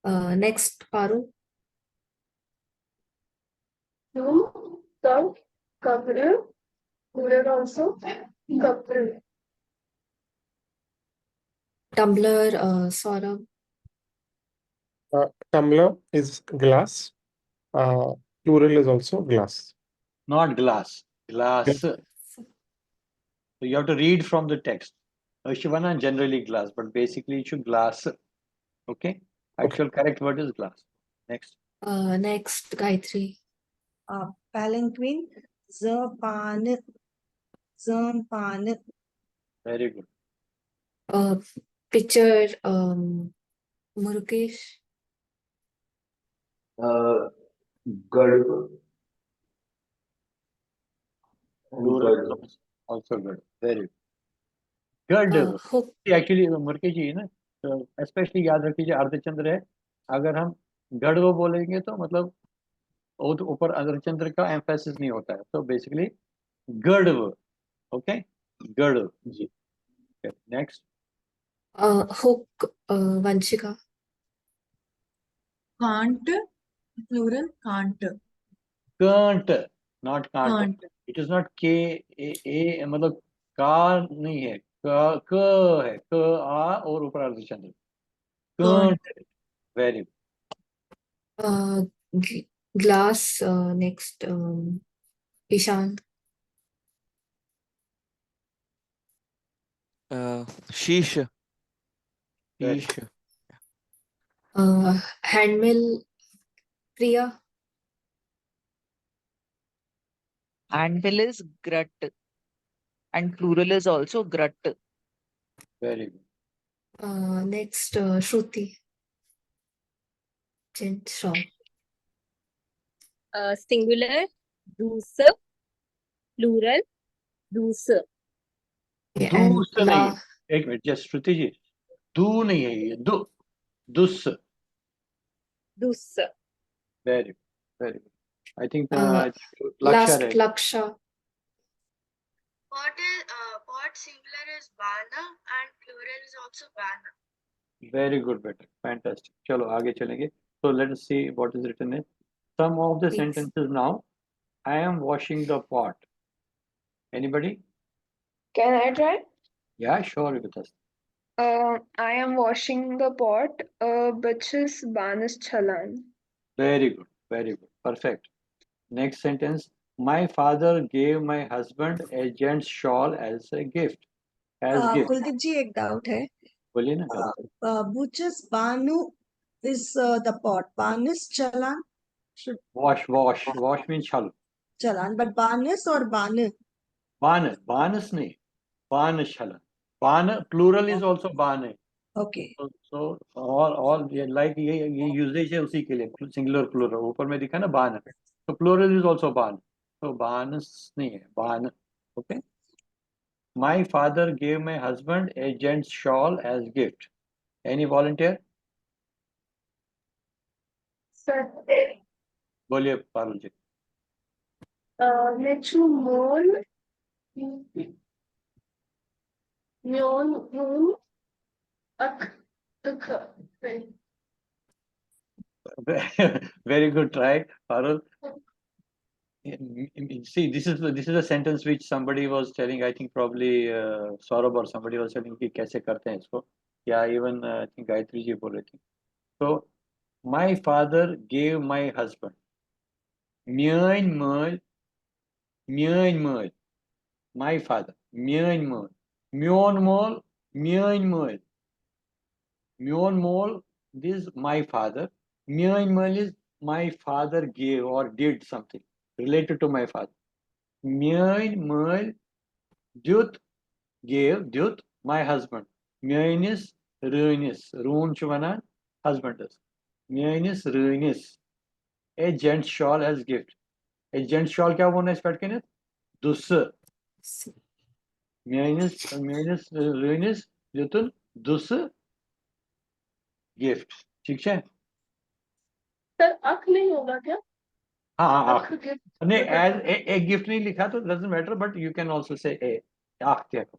Uh, next, Parul. Room, cup, कमरा, plural also कमरा. Tumbler, uh, Saurabh. Uh, tumbler is glass. Uh, plural is also glass. Not glass, glass. So you have to read from the text. أسۍ چھِ وَنان generally glass, but basically چھُ glass. Okay? Actual correct word is glass. Next. Uh, next, Gayatri. Uh, palanquin, زٲن پانہٕ, زٲن پانہٕ. Very good. Uh, pitcher, um, Murugesh. Uh, گڑھٕ. Plural also good. Very good. گڑھٕ. Uh, hook. Actually, Murugesh ji, na, uh, especially याद रखिए, अर्धचंद्र है. अगर हम गढ़ वो बोलेंगे तो मतलब वो तो ऊपर अर्धचंद्र का emphasis नहीं होता है. So basically, गढ़ वो. Okay? गढ़. जी. Okay, next. Uh, hook, uh, Vanshika. کانٛٹہٕ, plural کانٛٹہٕ. کٲنٛٹہٕ, not کانٛٹہٕ. کانٛٹہٕ. It is not K A A, मतलब का नहीं है, क, क है, क, आ और ऊपर अर्धचंद्र. कौन? Very good. Uh, gl- glass, uh, next, um, Ishan. Uh, शीश. Very शीश. Uh, handmill, Priya. Handmill is grut, and plural is also grut. Very good. Uh, next, uh, Shruti. Gents shawl. Uh, singular, دوٗسہٕ, plural, دوٗسہٕ. Okay, and دوٗسہٕ نہیں. la- एक minute, just श्रुति जी, दू नहीं है ये, दु, दुस. دوٗسہٕ. Very good, very good. I think Uh, uh, Laksha last, रहे. Laksha. Pot is, uh, pot singular is بانہٕ and plural is also بانہٕ. Very good, बेटा. Fantastic. चलो आगे चलेंगे. So let us see what is written here. Some of the Please. sentences now. I am washing the pot. Anybody? Can I try? Yeah, sure, Vikas. Uh, I am washing the pot. Uh, بہٕ چھَس بانَس چھَلان. Very good, very good. Perfect. Next sentence. My father gave my husband a gent's shawl as a gift. As Uh, gift. Kuldeep ji, एक doubt है. बोलिए ना. Uh, uh, بہٕ چھَس بانہٕ is uh, the pot. بانَس چھَلان. Should Wash, wash, wash means چھَلُن. چھَلان, but بانَس or بانہٕ? بانہٕ, بانَس نہیں. بانہٕ چھَلان. بانہٕ, plural is also بانہٕ. Okay. So, so all, all ये like ये ये usage है उसी के लिए, singular plural. ऊपर में दिखा ना, बान. So plural is also बान. So बानस नहीं है, बान. Okay. My father gave my husband a gent's shawl as gift. Any volunteer? Sir. बोलिए पारुल जी. Uh, مےٚ چھُ مول, میون مول اکھ دُکھ. Very good try, Parul. See, this is the, this is a sentence which somebody was telling. I think probably uh, Saurabh or somebody was telling कि कैसे करते हैं इसको. या even uh, I think Gayatri ji बोल रही थी. So my father gave my husband. میٲنۍ مٲلۍ، میٲنۍ مٲلۍ، my father، میٲنۍ مٲلۍ، میون مول، میٲنۍ مٲلۍ، میون مول is my father، میٲنۍ مٲلۍ is my father gave or did something related to my father۔ میٲنۍ مٲلۍ دیُت، gave، دیُت، my husband، میٲنِس رٲنِس، روٗن چھُ وَنان husbandس، میٲنِس رٲنِس، a gent shawl as gift۔ a gent shawl کیٛاہ ووٚن اَسہِ پٮ۪ٹھ کٔنِتھ؟ دُسہٕ۔ میٲنِس، میٲنِس رٲنِس دیُتُن دُسہٕ gift۔ ٹھیٖک چھا؟ سر، اکھ نہیں ہوگا کیا؟ ہاں ہاں، اکھ۔ اکھ gift۔ نہیں، as a, a gift نہیں لکھا تو doesn't matter, but you can also say a۔ اکھ تہِ ہٮ۪کو۔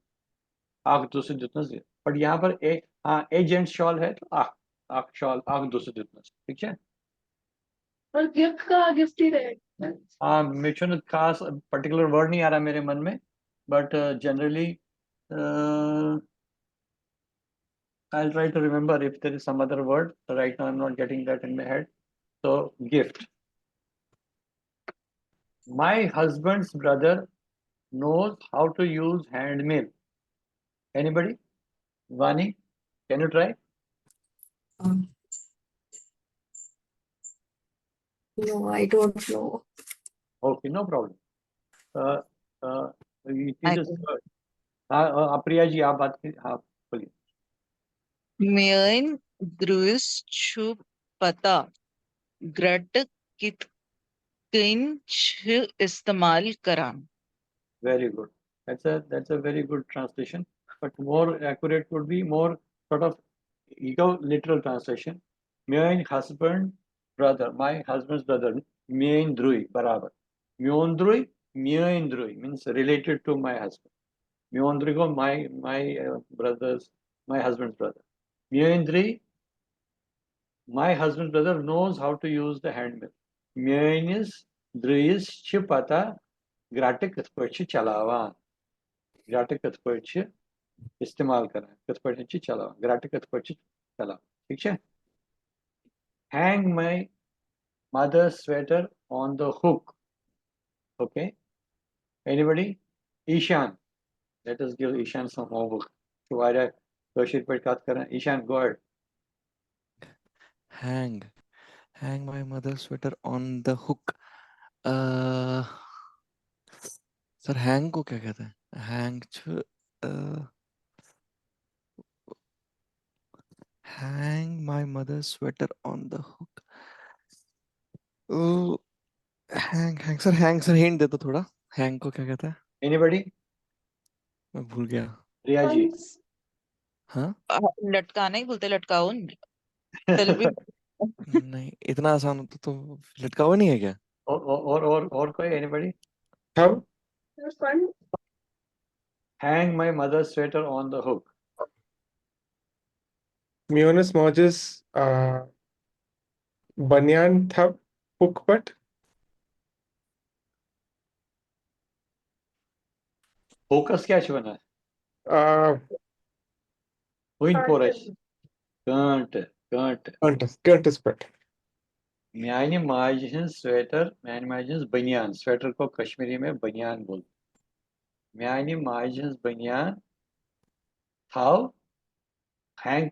اکھ دُسہٕ دیُتنَس۔ But یہاں پر اے، ہاں، a gent shawl ہے تو اکھ، اکھ شال، اکھ دُسہٕ دیُتنَس۔ ٹھیٖک چھا؟ اور گفٹ کا گفٹ ہی رہے۔ ہاں، مےٚ چھُنہٕ خاص particular word نہیں آ رہا میرے من میں، but generally I'll try to remember if there is some other word. Right now I'm not getting that in my head. So, gift. My husband's brother knows how to use hand mill. Anybody? Vani, can you try? Um, no, I don't know. Okay, no problem. Uh, uh, it I is, uh, uh, uh, Apriya ji, आप बात कीजिए। हाँ, बोलिए। میٲنۍ درٛویس چھُ پتہ گرٹہٕ کِتھ کٔنۍ چھِ استعمال کران۔ Very good. That's a, that's a very good translation. But more accurate would be more sort of ego literal translation. میٲنۍ husband brother, my husband's brother, میٲنۍ درٛوے برابر۔ میون درٛوے، میٲنۍ درٛوے means related to my husband. میون درٛوے گوٚو my, my, uh, brother's, my husband's brother. میٲنۍ درٛوے، my husband's brother knows how to use the hand mill. میٲنِس درٛویِس چھِ پتہ گرٹہٕ کِتھ پٲٹھۍ چھِ چلاوان۔ گرٹہٕ کِتھ پٲٹھۍ چھِ استعمال کران، کِتھ پٲٹھۍ چھِ چلاوان، گرٹہٕ کِتھ پٲٹھۍ چھِ چلاوان۔ ٹھیٖک چھا؟ Hang my mother's sweater on the hook. Okay. Anybody? Ishan. Let us give Ishan some homework. چھُ واریاہ کٲشِر پٲٹھۍ کتھ کران۔ Ishan, go ahead. Hang. Hang my mother's sweater on the hook. Uh, sir, hang को क्या कहते हैं? Hang چھُ, uh, hang my mother's sweater on the hook. Oh, hang, hang, sir, hang, sir, hint दे दो थोड़ा। Hang को क्या कहता है? Anybody? मैं भूल गया। Priya ji. हाँ? अ, लटकाना ही बोलते, लटकाओ न। तलवी। नहीं, इतना आसान होता तो लटकाओ नहीं है क्या? Or, or, or, or, or कोई, anybody? Have Hang my mother's sweater on the hook. میٲنِس ماجہِ ہٕنٛز، آ، بنیان تھاو hook پٮ۪ٹھ۔ Hookس کیٛاہ چھِ وَنان؟ آ، وٕنۍ پوٚر اَسہِ۔ کٲنٛٹہٕ، کٲنٛٹہٕ۔ گٲنٛٹس، گٲنٛٹس پٮ۪ٹھ۔ میانہِ ماجہِ ہٕنٛز sweater، میانہِ ماجہِ ہٕنٛز بٔنیان، sweater کو کشمیری میں بٔنیان بولتے ہیں۔ میانہِ ماجہِ ہٕنٛز بٔنیان تھاو، hang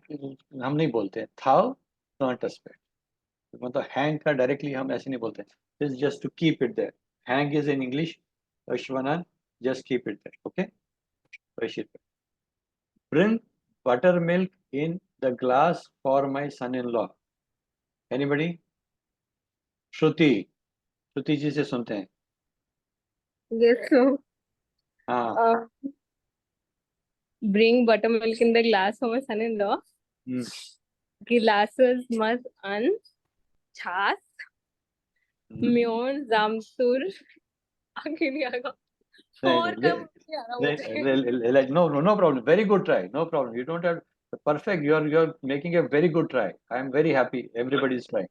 ہم نہیں بولتے ہیں، تھاو کٲنٛٹس پٮ۪ٹھ۔ مطلب hang کا directly ہم ایسے نہیں بولتے ہیں۔ This is just to keep it there. Hang is in English، أسۍ چھِ وَنان just keep it there، okay؟ کٲشِر پٲٹھۍ۔ Bring buttermilk in the glass for my son-in-law. Anybody? Shruti. Shruti ji से सुनते हैं। Yes, sir. हाँ। Uh, bring buttermilk in the glass for my son-in-law. Hmm. Glasses must an چھاس۔ Hmm. میون زامتُر۔ آگے نہیں آئے گا۔ نہیں، اور نہیں، کیا نہیں آ رہا نہیں، مجھے۔ نہیں، نہیں, no, no, no problem. Very good try. No problem. You don't have, perfect. You are, you are making a very good try. I am very happy. Everybody is trying.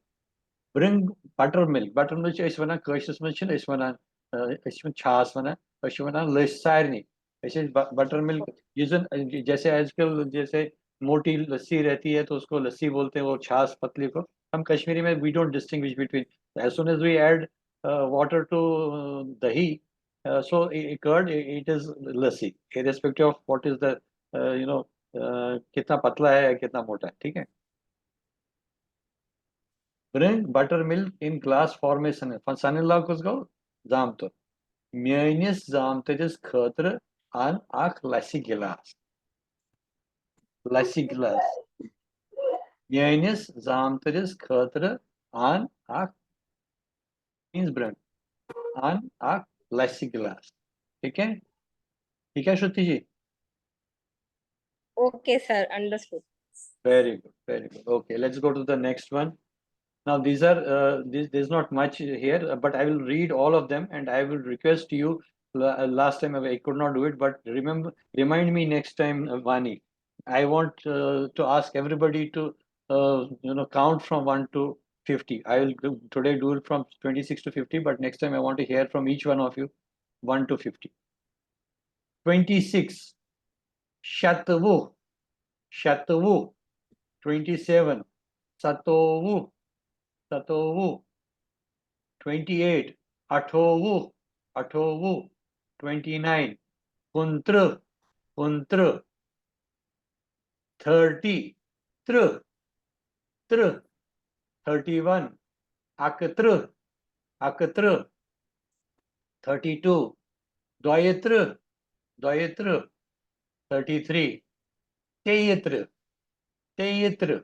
Bring buttermilk. Buttermilk چھِ أسۍ وَنان کٲشرِس منٛز چھِنہٕ أسۍ وَنان، آ، أسۍ چھِ وَنان چھاس وَنان، أسۍ چھِ وَنان لٔسۍ سارنٕے۔ أسۍ ٲسۍ ب-، buttermilk، یُس زَن، جیسے آج کل جیسے موٹی لسی رہتی ہے تو اس کو لسی بولتے ہیں، وہ چھاس پتلی کو۔ ہم کشمیری میں we don't distinguish between. As soon as we add uh, water to uh, dahi. Uh, so i- curd, i- it is lassi, irrespective of what is the, uh, you know, uh, कितना पतला है या कितना मोटा है, ठीक है. Bring buttermilk in glass for my son. Son-in-law کُس گوٚو؟ زامتُر. میٲنِس زامتٕرِس خٲطرٕ اَن اکھ لسی گلاس. لسی گلاس. میٲنِس زامتٕرِس خٲطرٕ اَن اکھ میٲنِس برٛونٛہہ اَن اکھ لسی گلاس. ٹھیٖک ہے؟ ٹھیٖک ہے شرتی جی؟ Okay, sir. Understood. Very good, very good. Okay, let's go to the next one. Now, these are, uh, this, there's not much here, uh, but I will read all of them and I will request you. La- uh, Last time I could not do it, but remember, remind me next time, uh, Vani. I want uh, to ask everybody to, uh, you know, count from one to fifty. I will do, today do it from twenty-six to fifty, but next time I want to hear from each one of you, one to fifty. Twenty-six, شتوُہ, شتوُہ. Twenty-seven, ستوُہ, ستوُہ. Twenty-eight, اَٹھووُہ, اَٹھووُہ. Twenty-nine, کُنترٕہ, کُنترٕہ. Thirty, ترٕہ, ترٕہ. Thirty-one, اَکترٕہ, اَکترٕہ. Thirty-two, دۄیترٕہ, دۄیترٕہ. Thirty-three, تیٚیترٕہ, تیٚیترٕہ.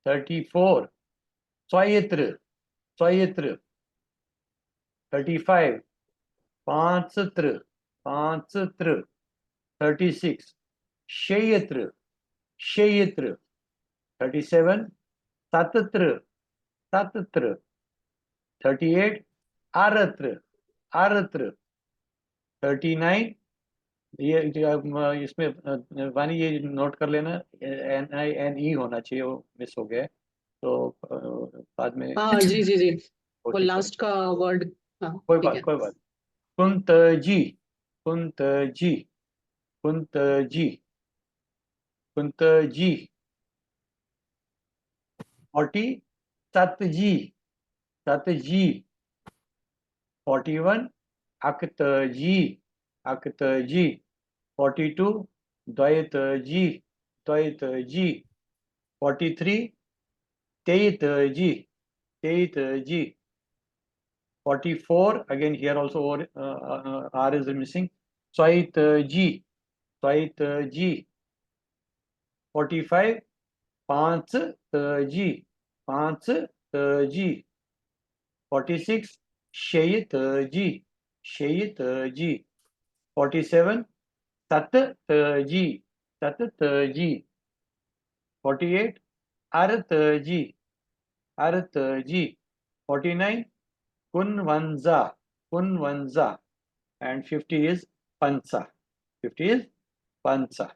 Thirty-four, ژۄیترٕہ, ژۄیترٕہ. Thirty-five, پانٛژترٕہ, پانٛژترٕہ. Thirty-six, شیٚیترٕہ, شیٚیترٕہ. Thirty-seven, ستترٕہ, ستترٕہ. Thirty-eight, اَرترٕہ, اَرترٕہ. Thirty-nine, ये जो आप, अ, इसमें, अ, वानी, ये नोट कर लेना, एन आई एन ई होना चाहिए, वो मिस हो गया है. तो अ, बाद में हाँ, जी, जी, जी। वो कोशिश करें. लास्ट का वर्ड, हाँ, कोई ठीक बात, है। कोई बात. कुंतजी, कुंतजी, कुंतजी, कुंतजी. Forty, सतजी, सतजी. Forty-one, اَکتٲجی, اَکتٲجی. Forty-two, دۄیتٲجی, دۄیتٲجی. Forty-three, تیٚیتٲجی, تیٚیتٲجی. Forty-four, again here also or, uh, uh, R is missing. ژۄیتٲجی, ژۄیتٲجی. Forty-five, پانٛژتٲجی, پانٛژتٲجی. Forty-six, شیٚیتٲجی, شیٚیتٲجی. Forty-seven, ستتٲجی, ستتٲجی. Forty-eight, اَرتٲجی, اَرتٲجی. Forty-nine, کُنوَنزاہ, کُنوَنزاہ. And fifty is پنٛژاہ. Fifty is پنٛژاہ.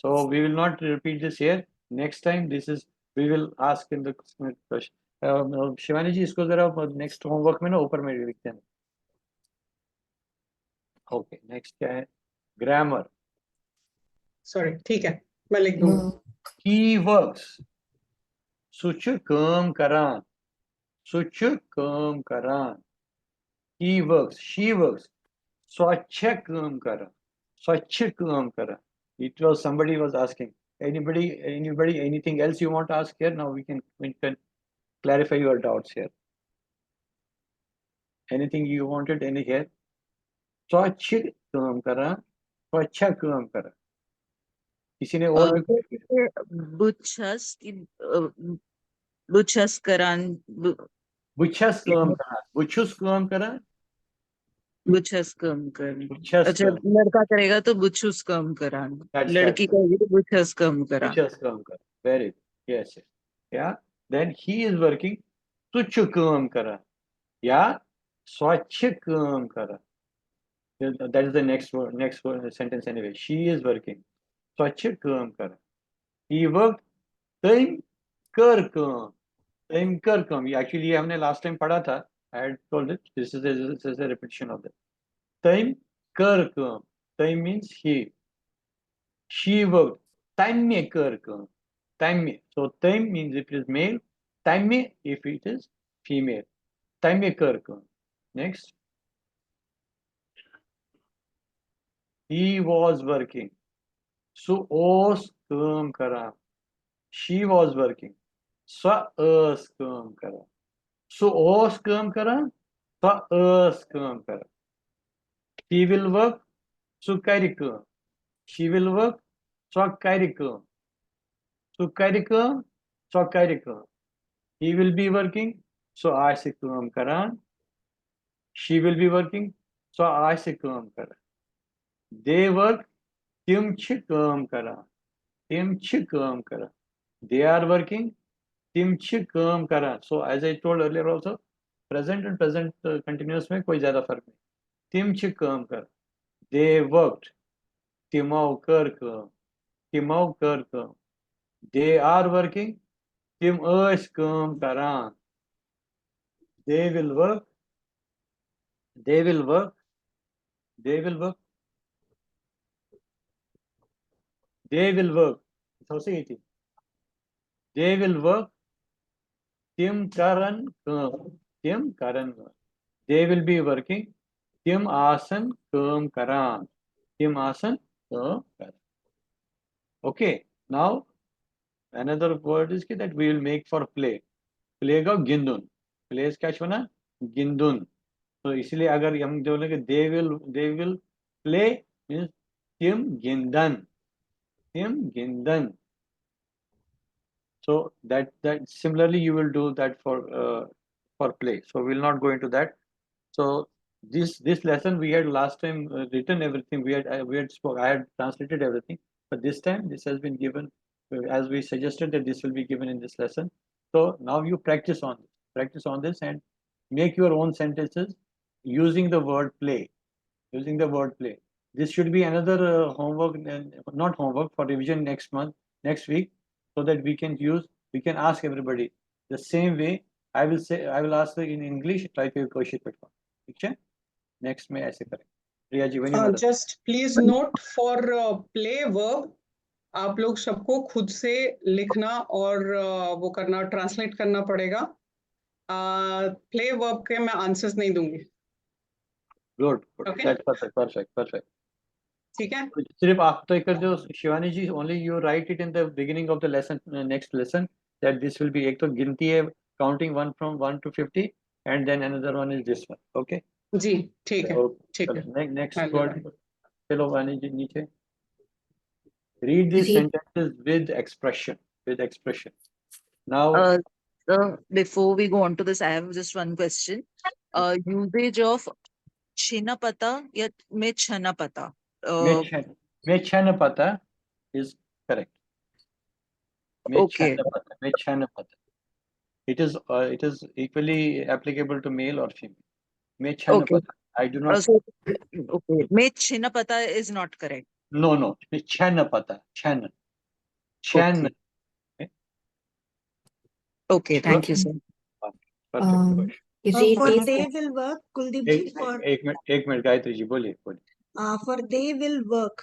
So we will not repeat this here. Next time, this is, we will ask in the question. Uh, uh, Shivani ji, इसको जरा next homework में ना ऊपर में लिखते हैं. Okay, next क्या है? Grammar. सॉरी, ठीक है, मैं लिख दूंगा। He works. سُہ چھُ کٲم کران. سُہ چھُ کٲم کران. He works. She works. سۄ چھےٚ کٲم کران. سۄ چھِ کٲم کران. It was, somebody was asking. Anybody, anybody, anything else you want to ask here? Now we can, we can clarify your doubts here. Anything you wanted any here? سۄ چھِ کٲم کران. سۄ چھےٚ کٲم کران. کسی نے اور اور پھر بہٕ چھَس کہِ، ٲ، بہٕ چھَس کران، بہٕ بہٕ چھَس کٲم کران. بہٕ چھُس کٲم کران. بہٕ چھَس کٲم کران۔ بہٕ چھَس اچھا، کٲم. لڑکا کرے گا تو بہٕ چھُس کٲم کران۔ That's right. لڑکی کرے گی تو بہٕ چھَس کٲم بہٕ کران۔ چھَس کٲم کران. Very good. Yes, yes. Yeah. Then he is working. سُہ چھُ کٲم کران. یا سۄ چھِ کٲم کران. That is the next word, next word, sentence anyway. She is working. سۄ چھِ کٲم کران. He worked. تٔمۍ کٔر کٲم. تٔمۍ کٔر کٲم. یہ actually یہ ہم نے last time پڑھا تھا. I had told it. This is a, this is a repetition of that. تٔمۍ کٔر کٲم. تٔمۍ means he. She worked. تَمہِ کٔر کٲم. تَمہِ. So تٔمۍ means if it is male. تَمہِ if it is female. تمہِ کٔر کٲم. Next. He was working. سُہ اوس کٲم کران. She was working. سۄ ٲس کٲم کران. سُہ اوس کٲم کران. سۄ ٲس کٲم کران. He will work. سُہ کرِ کٲم. She will work. سۄ کرِ کٲم. سُہ کرِ کٲم. سۄ کرِ کٲم. He will be working. سُہ آسہِ کٲم کران. She will be working. سۄ آسہِ کٲم کران. They work. تِم چھِ کٲم کران. تِم چھِ کٲم کران. They are working. تِم چھِ کٲم کران. So as I told earlier also, present and present continuous میں کوئی زیادہ فرق نہیں. تِم چھِ کٲم کران. They worked. تِمو کٔر کٲم. تِمو کٔر کٲم. They are working. تِم ٲسۍ کٲم کران. They will work. They will work. They will work. They will work. تھاو سا ییٚتی. They will work. تِم کرن کٲم. تِم کرن کٲم. They will be working. تِم آسن کٲم کران. تِم آسن کٲم کران. Okay. Now another word is کہِ that we will make for play. Play گوٚو گِنٛدُن. Play کیٛاہ چھِ وَنان؟ گِنٛدُن. تو اسی لیے اگر ہم جو لیں کہ they will, they will play means تِم گِنٛدن. تِم گِنٛدن. So that, that similarly you will do that for, uh, for play. So we'll not go into that. So this, this lesson we had last time, uh, written everything. We had, uh, we had spoke. I had translated everything. But this time this has been given, uh, as we suggested that this will be given in this lesson. So now you practice on this. Practice on this and make your own sentences using the word play. Using the word play. This should be another, uh, homework, and not homework, for revision next month, next week, so that we can use, we can ask everybody the same way. I will say, I will ask in English, try to question paper. ठीक है? Next में ऐसे करें. प्रिया जी, वही मदद. Just please note for play verb, आप लोग सबको खुद से लिखना और, uh, वो करना, ट्रांसलेट करना पड़ेगा. प्ले वर्ब के मैं आंसर्स नहीं दूंगी. Good, good. Okay. That's perfect, perfect, perfect. ठीक है? सिर्फ आप तय कर दो, शिवानी जी, only you write it in the beginning of the lesson, uh, next lesson, that this will be, एक तो गिनती है, counting one from one to fifty, and then another one is this one. Okay? जी, ठीक है. Okay. ठीक है. Next, next I'll do word. चलो वानी जी नीचे. Read these ji. Sentences with expression. With expression. Now, Uh, so before we go on to this, I have just one question. Uh, usage of छिन पता या मे छन पता. मे Uh, छन, मे छन पता is correct. May Okay. छन पता, मे छन पता. It is, uh, it is equally applicable to male or female. मे छन Okay. पता. I do Uh, not. So, okay, मे छिन पता is not correct. No, no. मे छन पता. छन. छन. Okay. Okay, thank you, sir. Perfect. Um, Good. read For this. they will work, Kuldeep एक, ji, for, एक मिनट, एक मिनट, गायत्री जी, बोलिए, बोलिए. uh, for they will work.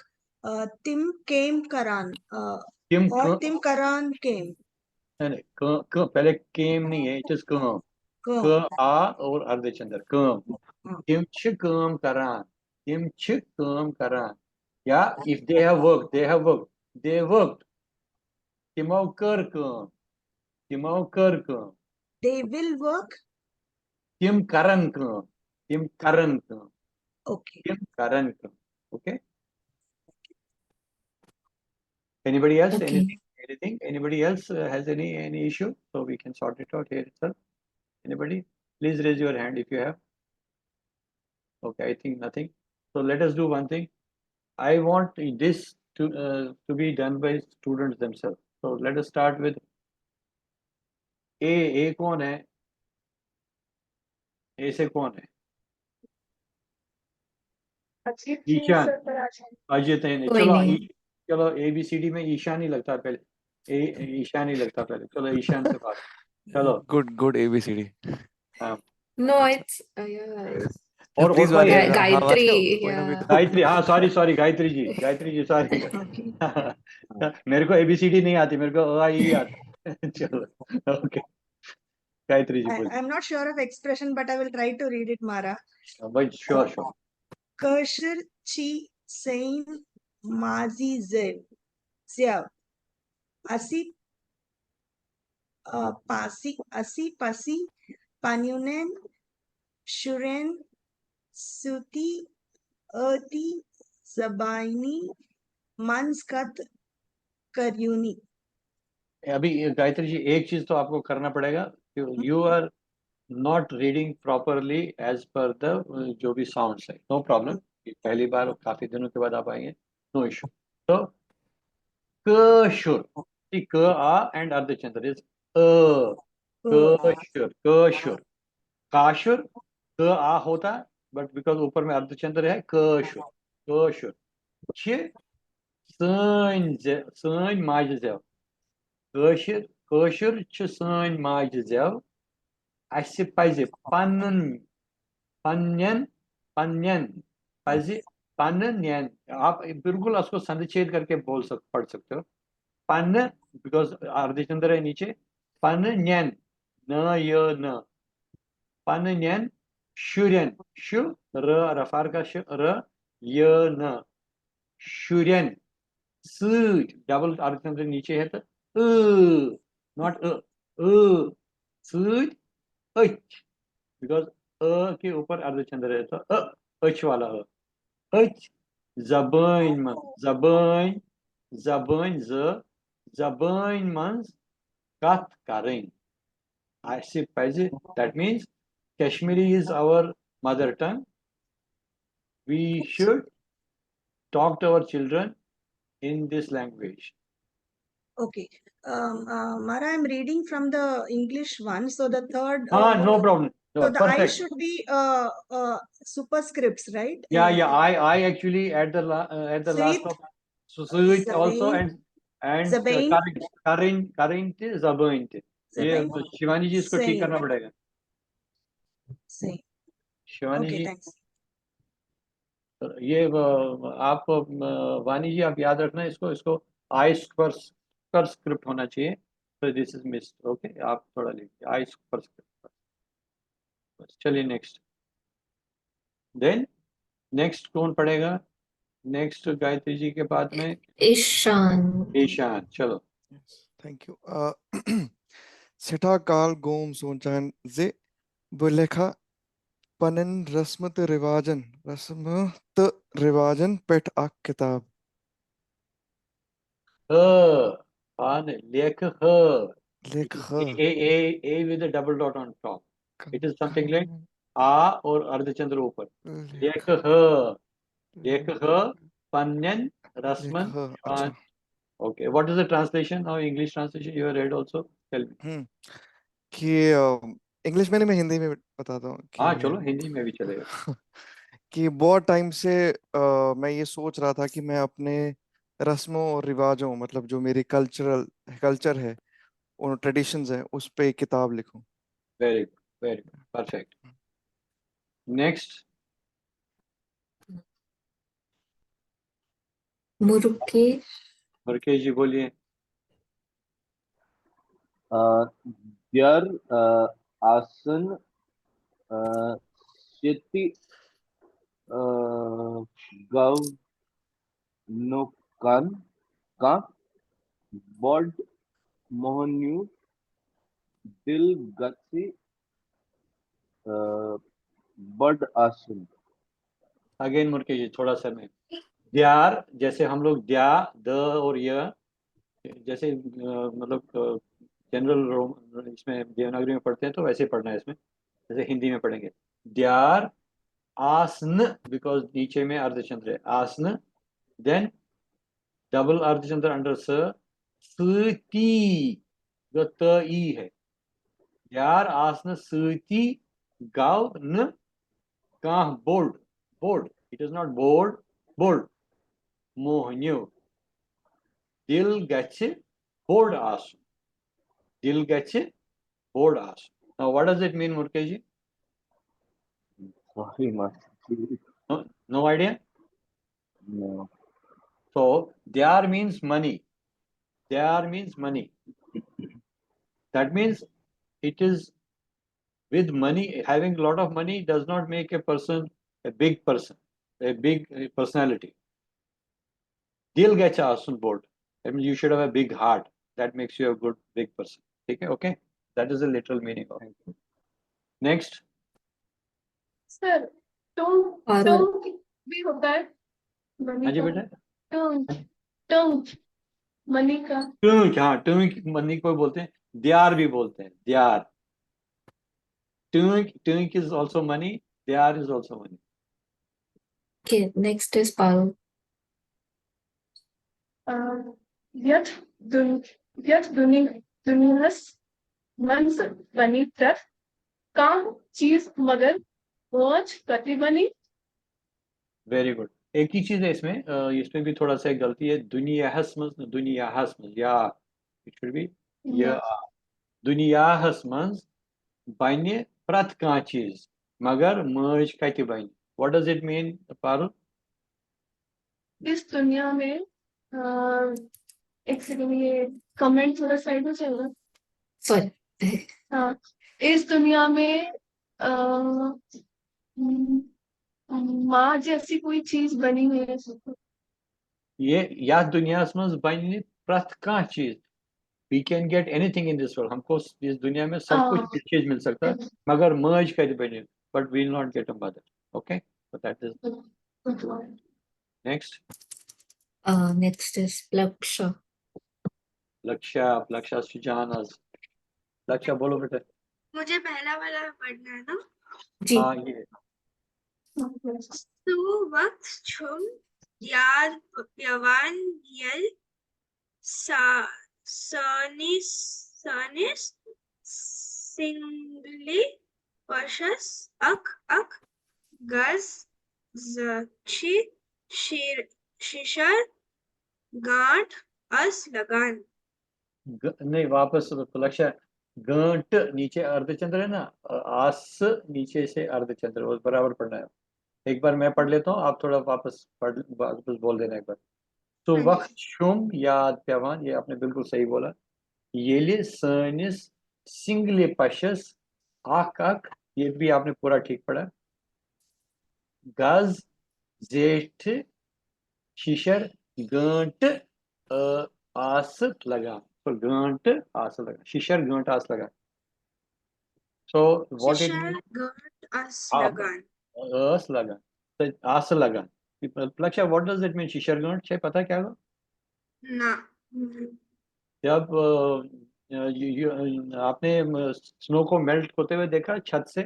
Uh, تِم کامہِ کران, uh, تِم or کٲ- تِم کران کامہِ. نہیں، نہیں، کٲ-، کٲ-، پہلے کام نہیں ہے, it is کٲم. کٲم. کٲ آ اور اردے چندر, کٲم. ہاں. تِم چھِ کٲم کران. تِم چھِ کٲم کران. یا if they have worked, they have worked. They worked. تِمو کٔر کٲم. تِمو کٔر کٲم. They will work. تِم کرن کٲم. تِم کرن کٲم. Okay. تِم کرن کٲم. Okay. Anybody else? Okay. Anything? Anything? Anybody else, uh, has any, any issue? So we can sort it out here itself. Anybody? Please raise your hand if you have. Okay, I think nothing. So let us do one thing. I want this to, uh, to be done by students themselves. So let us start with A. A कौन है? A से कौन है? ईशान. अजय तैन. कोई चलो, नहीं. ई-, चलो, A B C D में ईशान ही लगता है पहले. ए, ईशान ही लगता है पहले. चलो, ईशान से बात. चलो. Good, good A B C D. No, it's, uh, yeah, it's और, Please, और कोई वाले, Ga- है? हाँ, Gayatri, वाले, कोई ना कोई yeah. गायत्री, हाँ, sorry, sorry, Gayatri ji, Gayatri ji, sorry. मेरे को A B C D नहीं आती, मेरे को अ, आ, ई आता. चलो, okay. गायत्री जी I, बोलिए। I'm not sure of expression, but I will try to read it, Mara. हाँ, भाई, sure sure. Kashir chi sein mazi zev. Zev. Asi uh, pasi asi pasi panyunen shuren suti ati zabaini manskat karyuni. अभी ये गायत्री जी, एक चीज तो आपको करना पड़ेगा, you are not reading properly as per the जो भी साउंड्स है। नो प्रॉब्लम, पहली बार, काफी दिनों के बाद आप आएंगे, नो इशू। तो कशुर, क आ एंड अर्धचंद्र इज अ, कशुर, कशुर। काशुर, क आ होता है, बट बिकॉज ऊपर में अर्धचंद्र है, कशुर, कशुर। छ سٲنۍ زِ سٲنۍ ماجہِ زٮ۪و۔ کٲشِر کٲشُر چھُ سٲنۍ ماجہِ زٮ۪و۔ اَسہِ پَزِ پَنُن پَنٕنٮ۪ن پَنٕنٮ۪ن پَزِ پَنٕنٮ۪ن آپ بالکل اس کو سنچیت کر کے بول سک پڑھ سکتے ہو۔ پَنہٕ، because اردھچندر ہے نیچے، پَنٕنٮ۪ن، نہ یہِ نہ، پَنٕنٮ۪ن شُرٮ۪ن، شُ ر رفع کا ش ر یہِ نہ، شُرٮ۪ن سۭتۍ، ڈبل اردھچندر نیچے ہے تو ٲ، ناٹ ٲ، ٲ سۭتۍ أچھ، because ٲ کے اوپر اردھچندر ہے تو ٲ، أچھ والا ٲ، أچھ زبٲنۍ منٛز، زبٲنۍ، زبٲنۍ زٕ، زبٲنۍ منٛز کتھ کرٕنۍ۔ اَسہِ پَزِ، that means Kashmiri is our mother tongue. We should talk to our children in this language. Okay. Um, uh, Mara, I'm reading from the English one. So the third. Ah, uh, no problem. No, So the I perfect. Should be uh, uh, superscripts, right? Yeah, In- yeah. I, I actually at the la, uh, at the last Sweet. of so, so it also Zabain. And and uh, Zabain. Karin Karin Karin te Zabain te. ये Zabain. तो शिवानी जी इसको ठीक सही। करना पड़ेगा। सही। Shivani Okay, जी, thanks. ये अ, आप अ, वानी जी, आप याद रखना इसको, इसको आई स्क्वायर स्क्रिप्ट होना चाहिए। तो दिस इज मिस्ड, ओके, आप थोड़ा लिखिए आई स्क्वायर स्क्रिप्ट। बस, चलिए नेक्स्ट। देन नेक्स्ट कौन पढ़ेगा? नेक्स्ट गायत्री जी के बाद में ईशान। ईशान। चलो। Thank you. Uh, سٮ۪ٹھاہ کال گوم سونٛچان زِ بہٕ لیکھا پنٕنۍ رسمہٕ تہٕ رِواجن، رسمہٕ تہٕ رِواجن پٮ۪ٹھ اکھ کِتاب۔ ہ پانہٕ لیکھٕ ہ۔ لیکھٕ A, A, A, A with the double dot on top. It is something like آ اور اردھچندر اوپر۔ لیکھٕ ہ، لیکھٕ ہ پننٮ۪ن رسمن۔ لیکھٕ ہ، اچھا۔ Okay, what is the translation or English translation you have read also? Tell me. ہم۔ کہ انگلش میں نہیں، میں ہندی میں بتاتا ہوں ہاں، کہ چلو، ہندی میں بھی چلے گا۔ کہ بہت ٹائم سے آ، میں یہ سوچ رہا تھا کہ میں اپنے رسموں اور رواجوں، مطلب جو میری کلچرل کلچر ہے، ان ٹریڈیشنز ہیں، اس پہ ایک کتاب لکھوں۔ Very good, very good, perfect. Next, Murukesh. Murukesh जी बोलिए। अ, द्यर् अ, आसन् अ, स्यति अ, गव् नुकन् का बड् मोहन्यु दिल् गत्सि अ, बड् आसन्। अगेन मुरुकेश जी, थोड़ा सा मैं द्यार, जैसे हम लोग द्या, द और य, जैसे अ, मतलब जनरल इसमें देवनागरी में पढ़ते हैं तो वैसे ही पढ़ना है इसमें, जैसे हिंदी में पढ़ेंगे। द्यार आसन, बिकॉज नीचे में अर्धचंद्र है, आसन, देन डबल अर्धचंद्र अंडर स, स्ती, जो त ई है। द्यार आसन स्ती गव न कांह board, board, it is not bored, board. मोहन्यो। दिल गच्छ बोर्ड आसन। दिल गच्छ बोर्ड आसन। Now, what does it mean, Murukesh ji? Sorry, master. No, no idea? No. So, द्यार means money. द्यार means money. That means it is With money, having a lot of money does not make a person a big person, a big uh, personality. دِل گژھِ آسُن بوٚڑ. That means you should have a big heart. That makes you a good, big person. ठीक है? Okay? That is the literal meaning of it. Next. Sir, Tonk और टोंक भी होता है मनी हाँ जी का। बेटा. टोंक टोंक मनी का। टूंक, हाँ, टूंक मनी को बोलते हैं, द्यार भी बोलते हैं, द्यार. Toonk, toonk is also money, द्यार is also money. Okay, next is Parul. अ, यथ दुन यथ दुनि दुनियास मंज बनी प्रत कांग चीज मगर मौज कति बनी। Very good. एक ही चीज है इसमें, अ, इसमें भी थोड़ा सा एक गलती है. दुनियाहस मंज, दुनियाहस मंज, या, it should be, या. दुनियाहस मंज बने प्रत कांग चीज, मगर मौज कति बनी. What does it mean, Parul? इस दुनिया में अ, एक सेकंड, ये कमेंट थोड़ा साइड में चल रहा है। Sorry. हाँ, इस दुनिया में अ, म- माँ जैसी कोई चीज बनी हुई है। ये, या दुनियास मंज बने प्रत कांग चीज. We can get anything in this world. हमको इस दुनिया में सब कुछ, हाँ. हर चीज मिल सकता है, मगर मौज कति बनी. But we will not get a mother. Okay? So that is next. Uh, next is Plaksha. लक्ष्या, लक्ष्या सुजान आज. लक्ष्या, बोलो बेटा. मुझे पहला वाला पढ़ना है ना. जी. हाँ, ये. तो वक्त छुम याद प्यवान यल सा सानिस सानिस सिंगली पशस अक अक गज जची शिर शिशर गांठ अस लगान. ग- नहीं, वापस लक्ष्या, गंट नीचे अर्धचंद्र है ना, अ, आस नीचे से अर्धचंद्र, वो बराबर पढ़ना है. एक बार मैं पढ़ लेता हूँ, आप थोड़ा वापस पढ़, वापस बोल देना एक बार. तो हाँ जी. वक्त शुम याद प्यवान, ये आपने बिल्कुल सही बोला. येले सानिस सिंगले पशस अक अक, ये भी आपने पूरा ठीक पढ़ा. गज जेठ शिशर गंट अ, आस लगान. So गंट आस लगान. शिशर गंट आस लगान. So what it Shishir means? गांठ अस हाँ. लगान. आस लगान. तो आस लगान. लक्ष्या, what does it mean, Shishir गंट? छे पता क्या हो? ना. जब अ, अ, you- you- अ, आपने स्नो को मेल्ट होते हुए देखा छत से,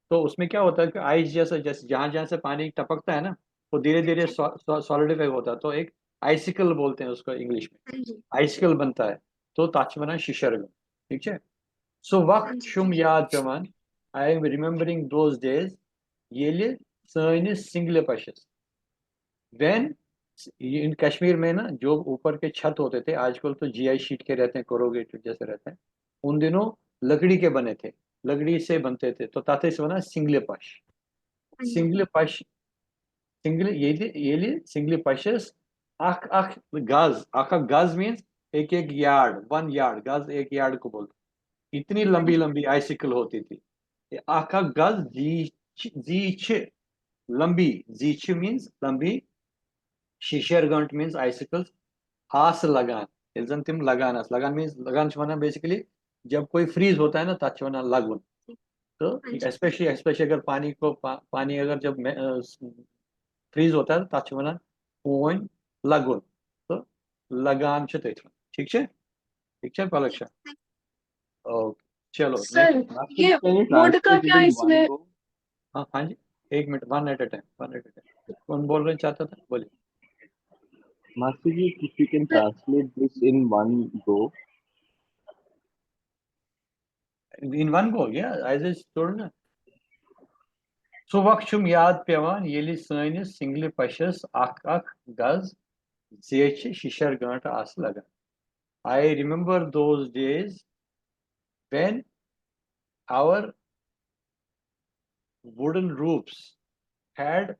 तो उसमें क्या होता है कि आइस जैसा, जैसे जहां जहां से पानी टपकता है ना, वो धीरे धीरे सॉलिडिफाई होता है. तो एक आइसिकल बोलते हैं उसको इंग्लिश में, हाँ जी. आइसिकल बनता है. तो ताच वनान शिशर गंट. ठीक है? So वक्त शुम याद पेवान, I am remembering those days, येले सानिस सिंगले पशस. When in कश्मीर में ना, जो ऊपर के छत होते थे, आजकल तो जीआई शीट के रहते हैं, कोरोगेटेड जैसे रहते हैं, उन दिनों लकड़ी के बने थे, लकड़ी से बनते थे. तो ताते से बना सिंगले पश. हाँ जी. सिंगले पश, सिंगले, ये लिए, ये लिए सिंगले पशस. अक अक गज, अक अक गज मीन्स एक एक यार्ड, वन यार्ड. गज एक यार्ड को बोलते. इतनी लंबी लंबी आइसिकल होती थी. ये अक अक गज जी जी लंबी, जी मीन्स लंबी, शिशर गंट मीन्स आइसिकल्स. आस लगान, येले जन तिम लगान आस. लगान मीन्स, लगान छ वनान बेसिकली जब कोई फ्रीज होता है ना, तब छ वनान लगुन. तो हाँ जी. स्पेशली स्पेशली अगर पानी को पा, पानी अगर जब फ्रीज होता है, तब छ वनान ओन लगुन. तो लगान छ तथ वनान. ठीक छे? ठीक छे, पलक छा? ओके, चलो. Sir, Next. ये वुड का क्या इसमें? हाँ, हाँ जी, एक minute, one at a time, one at a time. कौन बोल रहे हैं, चाहता था, बोलिए. Master ji, if you can translate this in one go. In one go, yeah, I just told ना. So वक्त छुम याद पेवान, येले सानिस सिंगले पशस अक अक गज जेछ शिशर गंट आस लगान. I remember those days when our wooden roofs had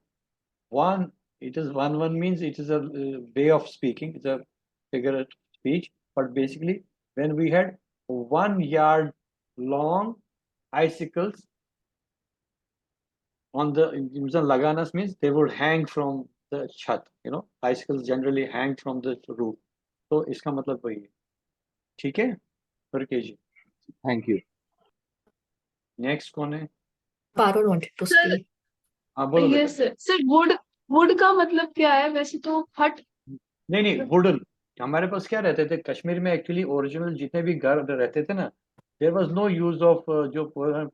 one, it is one, one means it is a uh, way of speaking, it's a figure of speech, but basically when we had one yard long icicles on the, یِم زَن لگانَس means they would hang from the چھت, you know, bicycles generally hang from the roof. تو اس کا مطلب وہی ہے. ٹھیک ہے, فرقے جی. Thank you. Next کون ہے? Parul wanted to Sir, speak. ہاں, بولو بیٹا. Yes sir. Sir, wood, wood کا مطلب کیا ہے? ویسے تو ہٹ نہیں نہیں, ووڈن. ہمارے پاس کیا رہتے تھے کشمیر میں, ایکچولی اوریجنل جتنے بھی گھر رہتے تھے نا, there was no use of, جو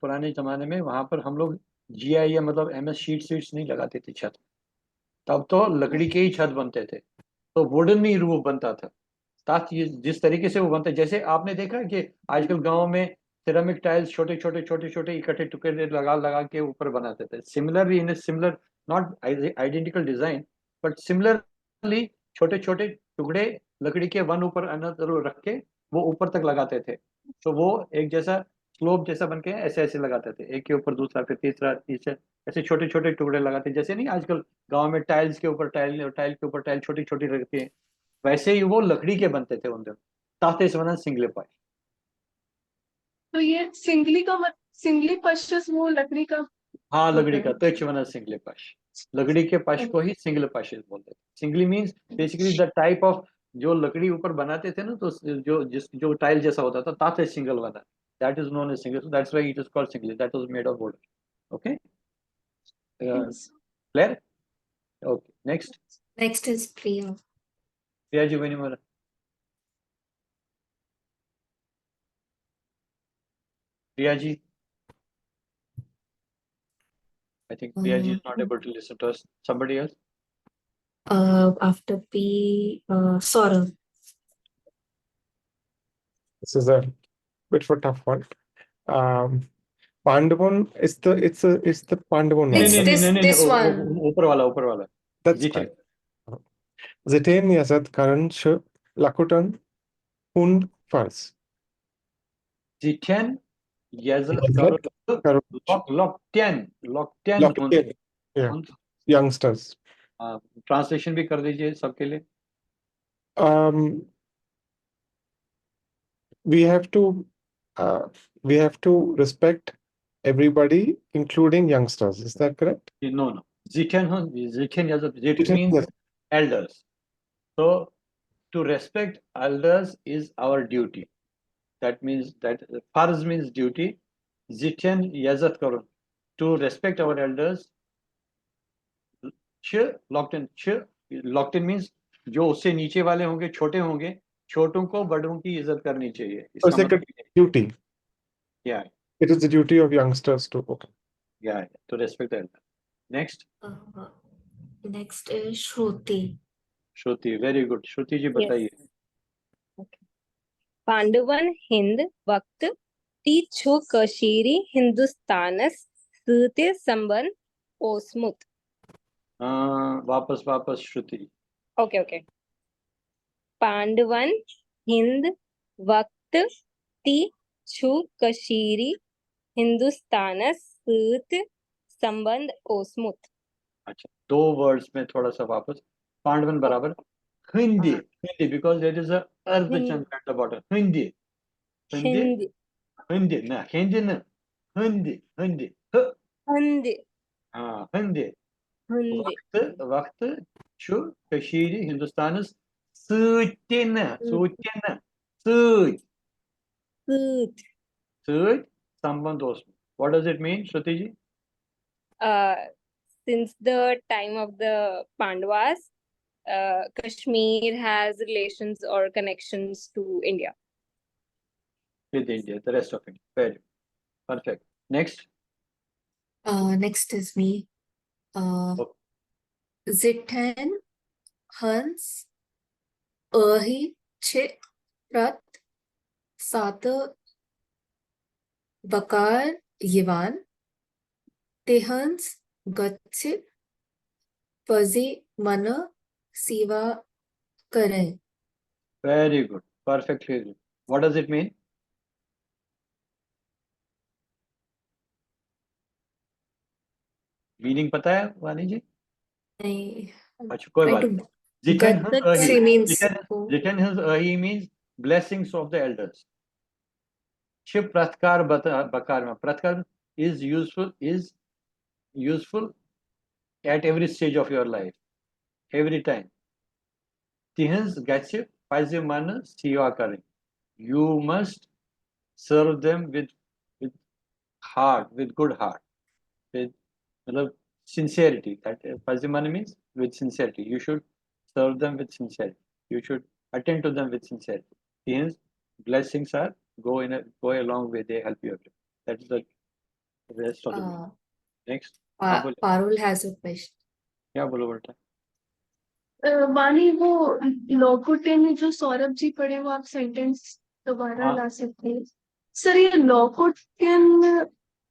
پرانے زمانے میں وہاں پر ہم لوگ جی آئی یا مطلب ایم ایس شیٹ سیٹس نہیں لگاتے تھے چھت. تب تو لکڑی کے ہی چھت بنتے تھے, تو ووڈن ہی روف بنتا تھا. تحت یہ جس طریقے سے وہ بنتا ہے, جیسے آپ نے دیکھا کہ آج کل گاؤں میں سیرامک ٹائلز چھوٹے چھوٹے چھوٹے چھوٹے اکٹھے ٹکڑے لگا لگا کے اوپر بناتے تھے. Similarly, in a similar, not identical design, but similarly چھوٹے چھوٹے ٹکڑے لکڑی کے ون اوپر انر رکھ کے وہ اوپر تک لگاتے تھے. تو وہ ایک جیسا سلوپ جیسا بن کے ایسے ایسے لگاتے تھے, ایک کے اوپر دوسرا, پھر تیسرا, تیسرا, ایسے چھوٹے چھوٹے ٹکڑے لگاتے ہیں. جیسے نہیں آج کل گاؤں میں ٹائلز کے اوپر ٹائل, ٹائل کے اوپر ٹائل چھوٹی چھوٹی رکھتی ہیں, ویسے ہی وہ لکڑی کے بنتے تھے ان دنوں. تحت اس ونان سنگلے پاش. تو یہ سنگلی کا مت سنگلی پشس وہ لکڑی کا ہاں, لکڑی ہوتا کا, ہے. تٔتھۍ چھِ ونان سنگلے پاش. لکڑی کے پاش کو ہی سنگلے پاش بولتے ہیں. سنگلی means basically the type of جو لکڑی اوپر بناتے تھے نا, تو جو جس جو ٹائل جیسا ہوتا تھا, تحت سنگل بنا. That is known as single. That's why it is called single. That was made of wood. Okay. Clear? Okay. Next. Next is Priya. Priya ji, when you were Priya ji. I think Priya ji is not Um, able to listen to us. Somebody else? Uh, after P, uh, Saurav. This is a bit of a tough one. Um, Pandavan is the it's a it's the Pandavan It's one. this- this उ- one. उ- ऊपर वाला, ऊपर वाला. That's Ziten. fine. Ziten yazat karan shu lakutan hun fars. Ziten yazat Yazat karun karan lok lokten lokten Lokten. Yeah. Youngsters. Translation भी कर दीजिए सबके लिए. Um, we have to uh, we have to respect everybody, including youngsters. Is that correct? No, no. Ziten, ziten yazat, zit Ziten means yazat. Elders. So to respect elders is our duty. That means that farz means duty. Ziten yazat karun. To respect our elders. Ch lokten, ch lokten means जो उससे नीचे वाले होंगे, छोटे होंगे, छोटों को बड़ों की इज्जत करनी चाहिए. So it's इसका like a मतलब duty. Yeah. It is the duty of youngsters to okay. Yeah, yeah, to respect the elder. Next. Uh, next is Shruti. Shruti, very good. Shruti ji, बताइए. पांडवन हिंद वक्त ती छु कशीरी हिंदुस्तानस सूते संबंध ओसमुत. हाँ, वापस वापस श्रुति. Okay, okay. पांडवन हिंद वक्त ती छु कशीरी हिंदुस्तानस सूत संबंध ओसमुत. अच्छा, दो वर्ड्स में थोड़ा सा वापस. पांडवन बराबर Hindi, Hindi, because there is a अर्धचंद्र at the bottom. Hindi, Hindi, Hind Hindi ना, हिंदी ना, हिंदी, हिंदी. ह, हिंद हाँ, हिंदी. हिंद वक्त, वक्त छु कशीरी हिंदुस्तानस सूतिन, सूतिन, सूत, सूत. सूत संबंध ओसमुत. What does it mean, Shruti ji? Uh, since the time of the Pandavas, uh, Kashmir has relations or connections to India. With India, the rest of India. Very perfect. Next. Uh, next is me. Uh, Okay. Ziten Hans Erhi Chit Prat Sata Bakar Yivan Tehans Gatsi Pazi Mana Siva Kare. Very good. Perfectly. What does it mean? Meaning पता है वानी जी? I अच्छा, कोई try बात to नहीं. Ziten Gatsi Ahi. means Ziten, Ziten Ahi means blessings of the elders. Ship Pratkar Bata- Bakar. Pratkar is useful, is useful at every stage of your life, every time. تِہنٛز گژھِ پزِ منہٕ سیوا کرٕنۍ. You must serve them with with heart, with good heart, with مطلب sincerity. That پزِ منہٕ means with sincerity. You should serve them with sincerity. You should attend to them with sincerity. تِہنٛز blessings are go in a go a long way. They help you a lot. That is the rest of the Uh, next. Pa- बोलो. Parul has a question. क्या बोलो बेटा? अ, वाणी, वो लॉकुटेन जो सौरभ जी पढ़े, वो आप सेंटेंस दोबारा हाँ. ला सकते हैं? सर, ये लॉकुटेन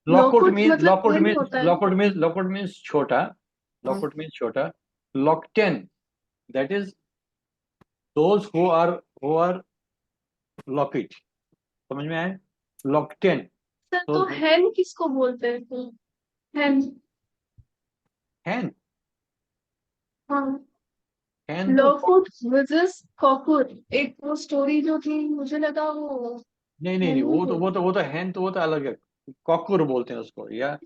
Lokut Lokut means मतलब lokut क्या means होता है? lokut means lokut means छोटा. Lokut means छोटा. Lokten, that is those who are who are lokit. समझ में आए? Lokten. सर, तो तो- हेन किसको बोलते हैं फिर? हेन. Hen. हाँ. Hen तो लॉकुट वर्सेस कॉकुर, एक वो स्टोरी जो थी, मुझे लगा वो नहीं नहीं नहीं, वो तो नहीं. वो तो वो तो hen तो वो तो अलग है. कॉकुर बोलते हैं उसको, या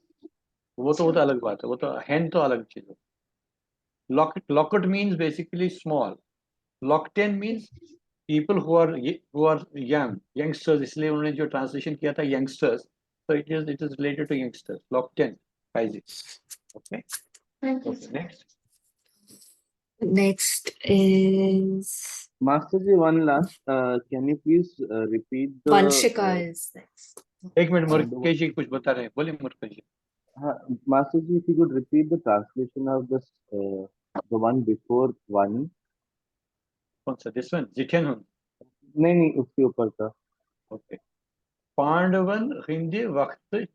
वो तो वो तो अलग बात है. वो तो hen तो अलग चीज है. Lokut lokut means basically small. Lokten means people who are y- who are young, youngsters. इसलिए उन्होंने जो ट्रांसलेशन किया था youngsters, so it is it is related to youngsters. Lokten phaisi. Okay. Thank you, Okay. sir. Next. Next is Master ji, one last. Uh, can you please uh, repeat the? Vanshika uh, is next. एक minute, मुरकेश जी कुछ बता रहे हैं, बोलिए मुरकेश जी. uh, Master ji, if you could repeat the translation of this, uh, the one before Vani. कौन सा? This one, जिठेन हुन. नहीं नहीं, उसके ऊपर का. Okay. پانڈون ہٕنٛدِ وقتہٕ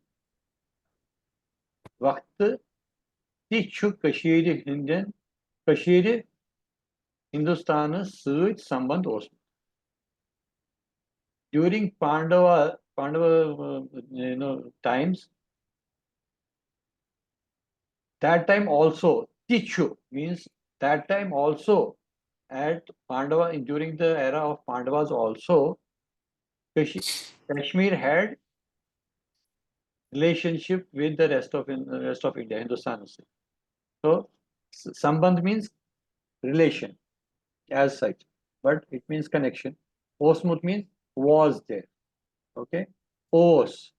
وقتہٕ تہِ چھُ کٔشیٖرِ ہٕنٛدٮ۪ن کٔشیٖرِ ہندوستانس سۭتۍ سمبند اوسمُت. During Pandava Pandava uh, you know times, that time also, تہِ چھُ means that time also, at Pandava, during the era of Pandavas also, Kashi- Kashmir had relationship with the rest of in rest of India, Hindustan. So s- sambandh means relation as such, but it means connection. Osmut means was there. Okay. Os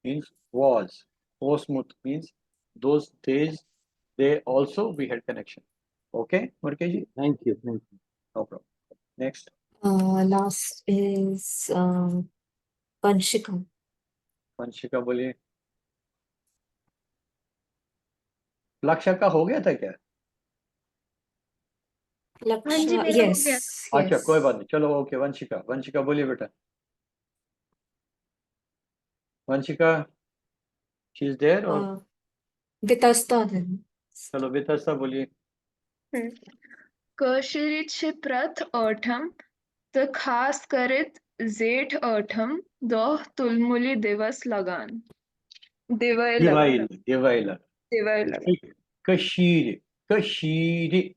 means was. Osmut means those days they also we had connection. Okay, Murkeji? Thank you, thank you. No problem. Next. Uh, last is uh, Vanshika. Vanshika बोलिए. लक्षा का हो गया था क्या? हाँ जी, Laksha, मेरा हो yes, गया. अच्छा, yes. कोई बात नहीं, चलो, ओके. वंशिका, वंशिका बोलिए बेटा. Vanshika, she is there or? Uh, Vitasta then. चलो, वितस्ता बोलिए. کٲشِرِ چھِ پرٛٮ۪تھ ٲٹھم تہٕ خاص کٔرِتھ زیٹھ ٲٹھم دۄہ تُلمُلہِ دِوس لگان۔ دِوَے दिवाई لگان۔ दिवाई लगा. دِوَے لگان۔ کٔشیٖرِ کٔشیٖرِ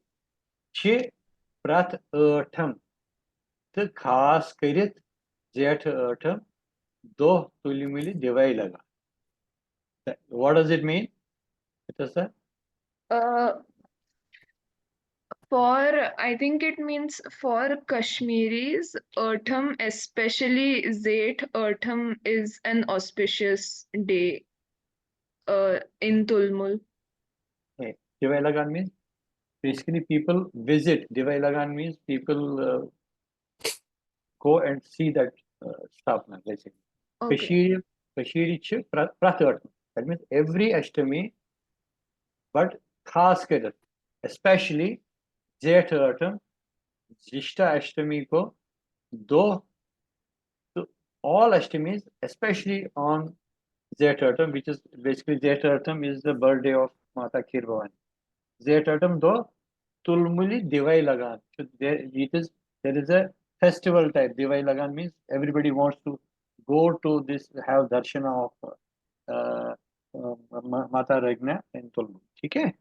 چھِ پرٛٮ۪تھ ٲٹھم تہٕ خاص کٔرِتھ زیٹھ ٲٹھم دۄہ تُلمُلہِ دِوَے لگان. What does it mean? It is a Uh, for, I think it means for Kashmiris, ٲٹھم, especially زیٹھ ٲٹھم, is an auspicious day uh, in Tulmul. Hey, Divai Lagan means basically people visit. Divai Lagan means people uh, go and see that uh, स्थापना, basically. Okay. کٔشیٖرِ کٔشیٖرِ چھِ پرٛ- پرٛٮ۪تھ ٲٹھ, that means every Ashtami, but خاص کٔرِتھ, especially زیٹھ ٲٹھم زِشٹا Ashtami کو دۄہ تہٕ all Ashtamis, especially on Zeth Atham, which is basically Zeth Atham is the birthday of Mata Kheer Bhavani. Zeth Atham دۄہ تُلمُلہِ دِوَے لگان چھُ. There, it is, there is a festival type. دِوَے لگان means everybody wants to go to this, have darshana of uh, uh, Ma- Mata Ragna in Tulmul. ठीक है?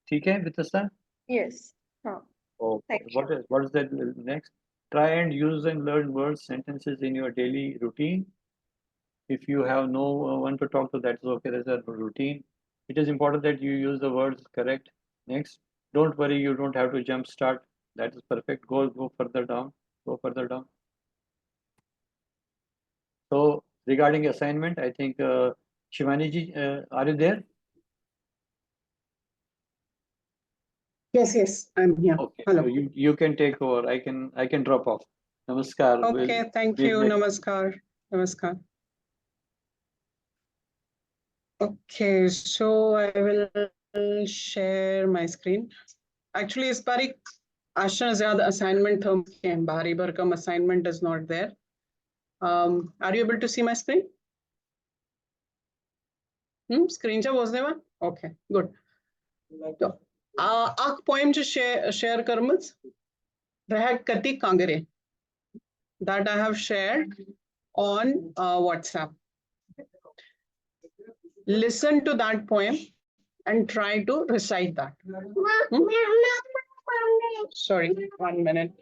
ठीक है, Vitasta? Yes. Huh. Okay. Thank What is, what is that next? Try and use and learn words, sentences in your daily routine. If you have no uh, one to talk to, that's okay. That's a routine. It is important that you use the words correct. Next, don't worry, you don't have to jump start. That is perfect. Go, go further down. Go further down. So regarding assignment, I think uh, Shivani ji, uh, are you there? Yes, yes, I'm here. Okay, Hello. So you, you can take over. I can I can drop off. Namaskar. We'll- Okay, thank we'll you. make- Namaskar. Namaskar. Okay, so I will share my screen. Actually, इस बार एक आशा ज्यादा assignment था, भारी भरकम assignment is not there. Um, are you able to see my screen? Hmm, screen चा बोझ देवा? Okay, good. तो आ, आक poem जो share share करमज रहक कति Kangre, that I have shared on uh, WhatsApp. Listen to that poem and try to recite that. Hmm? Sorry, one minute.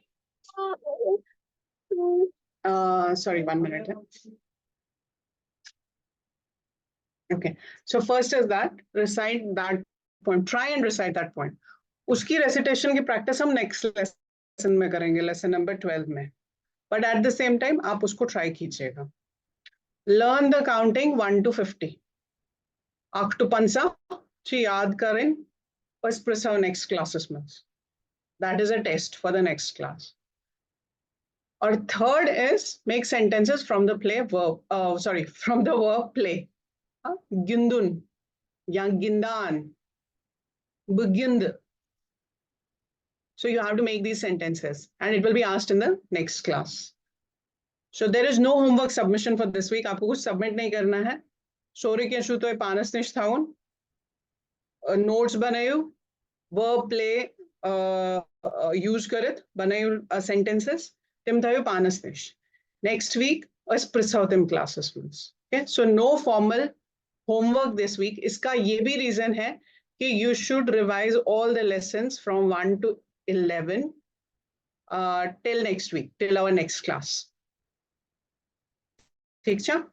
Uh, sorry, one minute. Okay, so first is that, recite that poem, try and recite that poem. उसकी recitation की practice हम next lesson में करेंगे, lesson number twelve में. But at the same time आप उसको try कीजिएगा. Learn the counting one to fifty. Aktu pansa ची याद करें, बस प्रसाव next classes में. That is a test for the next class. Or third is make sentences from the play verb. Uh, sorry, from the verb play. Huh? Gindun, yang gindan, begind. So you have to make these sentences, and it will be asked in the next class. So there is no homework submission for this week. आपको कुछ submit नहीं करना है. सोरे के शुतो पानस निष्ठाउन, notes बनायो, verb play use करत बनायो sentences, तिम थायो पानस निश. Next week अस प्रसाव तिम classes में. Okay, so no formal homework this week. इसका ये भी reason है कि you should revise all the lessons from one to eleven uh, till next week, till our next class. ठीक छ?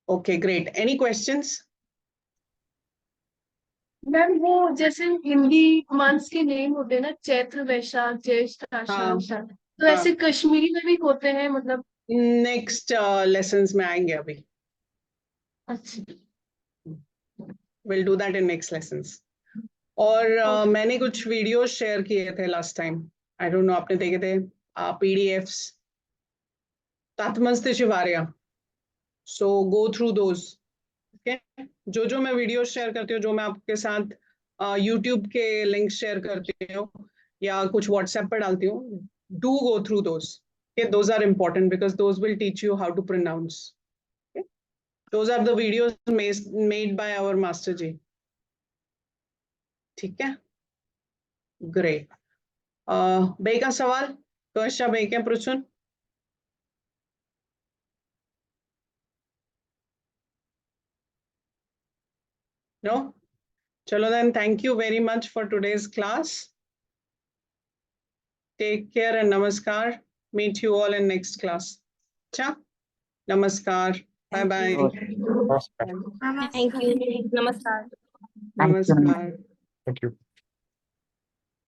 Okay, great. Any questions? Ma'am, वो जैसे Hindi months के नेम होते हैं ना, चैत्र, वैशाख, ज्येष्ठ, आषाढ़, हाँ. श्रावण, तो ऐसे कश्मीरी में भी होते हैं, मतलब? Next uh, lessons में आएंगे अभी. अच्छा. We'll do that in next lessons. और uh, मैंने कुछ videos share किए थे last time. I don't know, आपने देखे थे? Uh, PDFs. تَتھ منٛز تہِ چھِ واریاہ. So go through those. Okay, जो जो मैं videos share करती हूँ, जो मैं आपके साथ uh, YouTube के link share करती हूँ या कुछ WhatsApp पर डालती हूँ, do go through those. Okay, those are important because those will teach you how to pronounce. Okay, those are the videos made, made by our master ji. ठीक है, great. Uh, बेका सवाल, कशा बेके प्रचुन? No? Chalo then, thank you very much for today's class. Take care and namaskar. Meet you all in next class. Cha? Namaskar. Bye bye. Thank you. Namaskar. Namaskar. Thank you.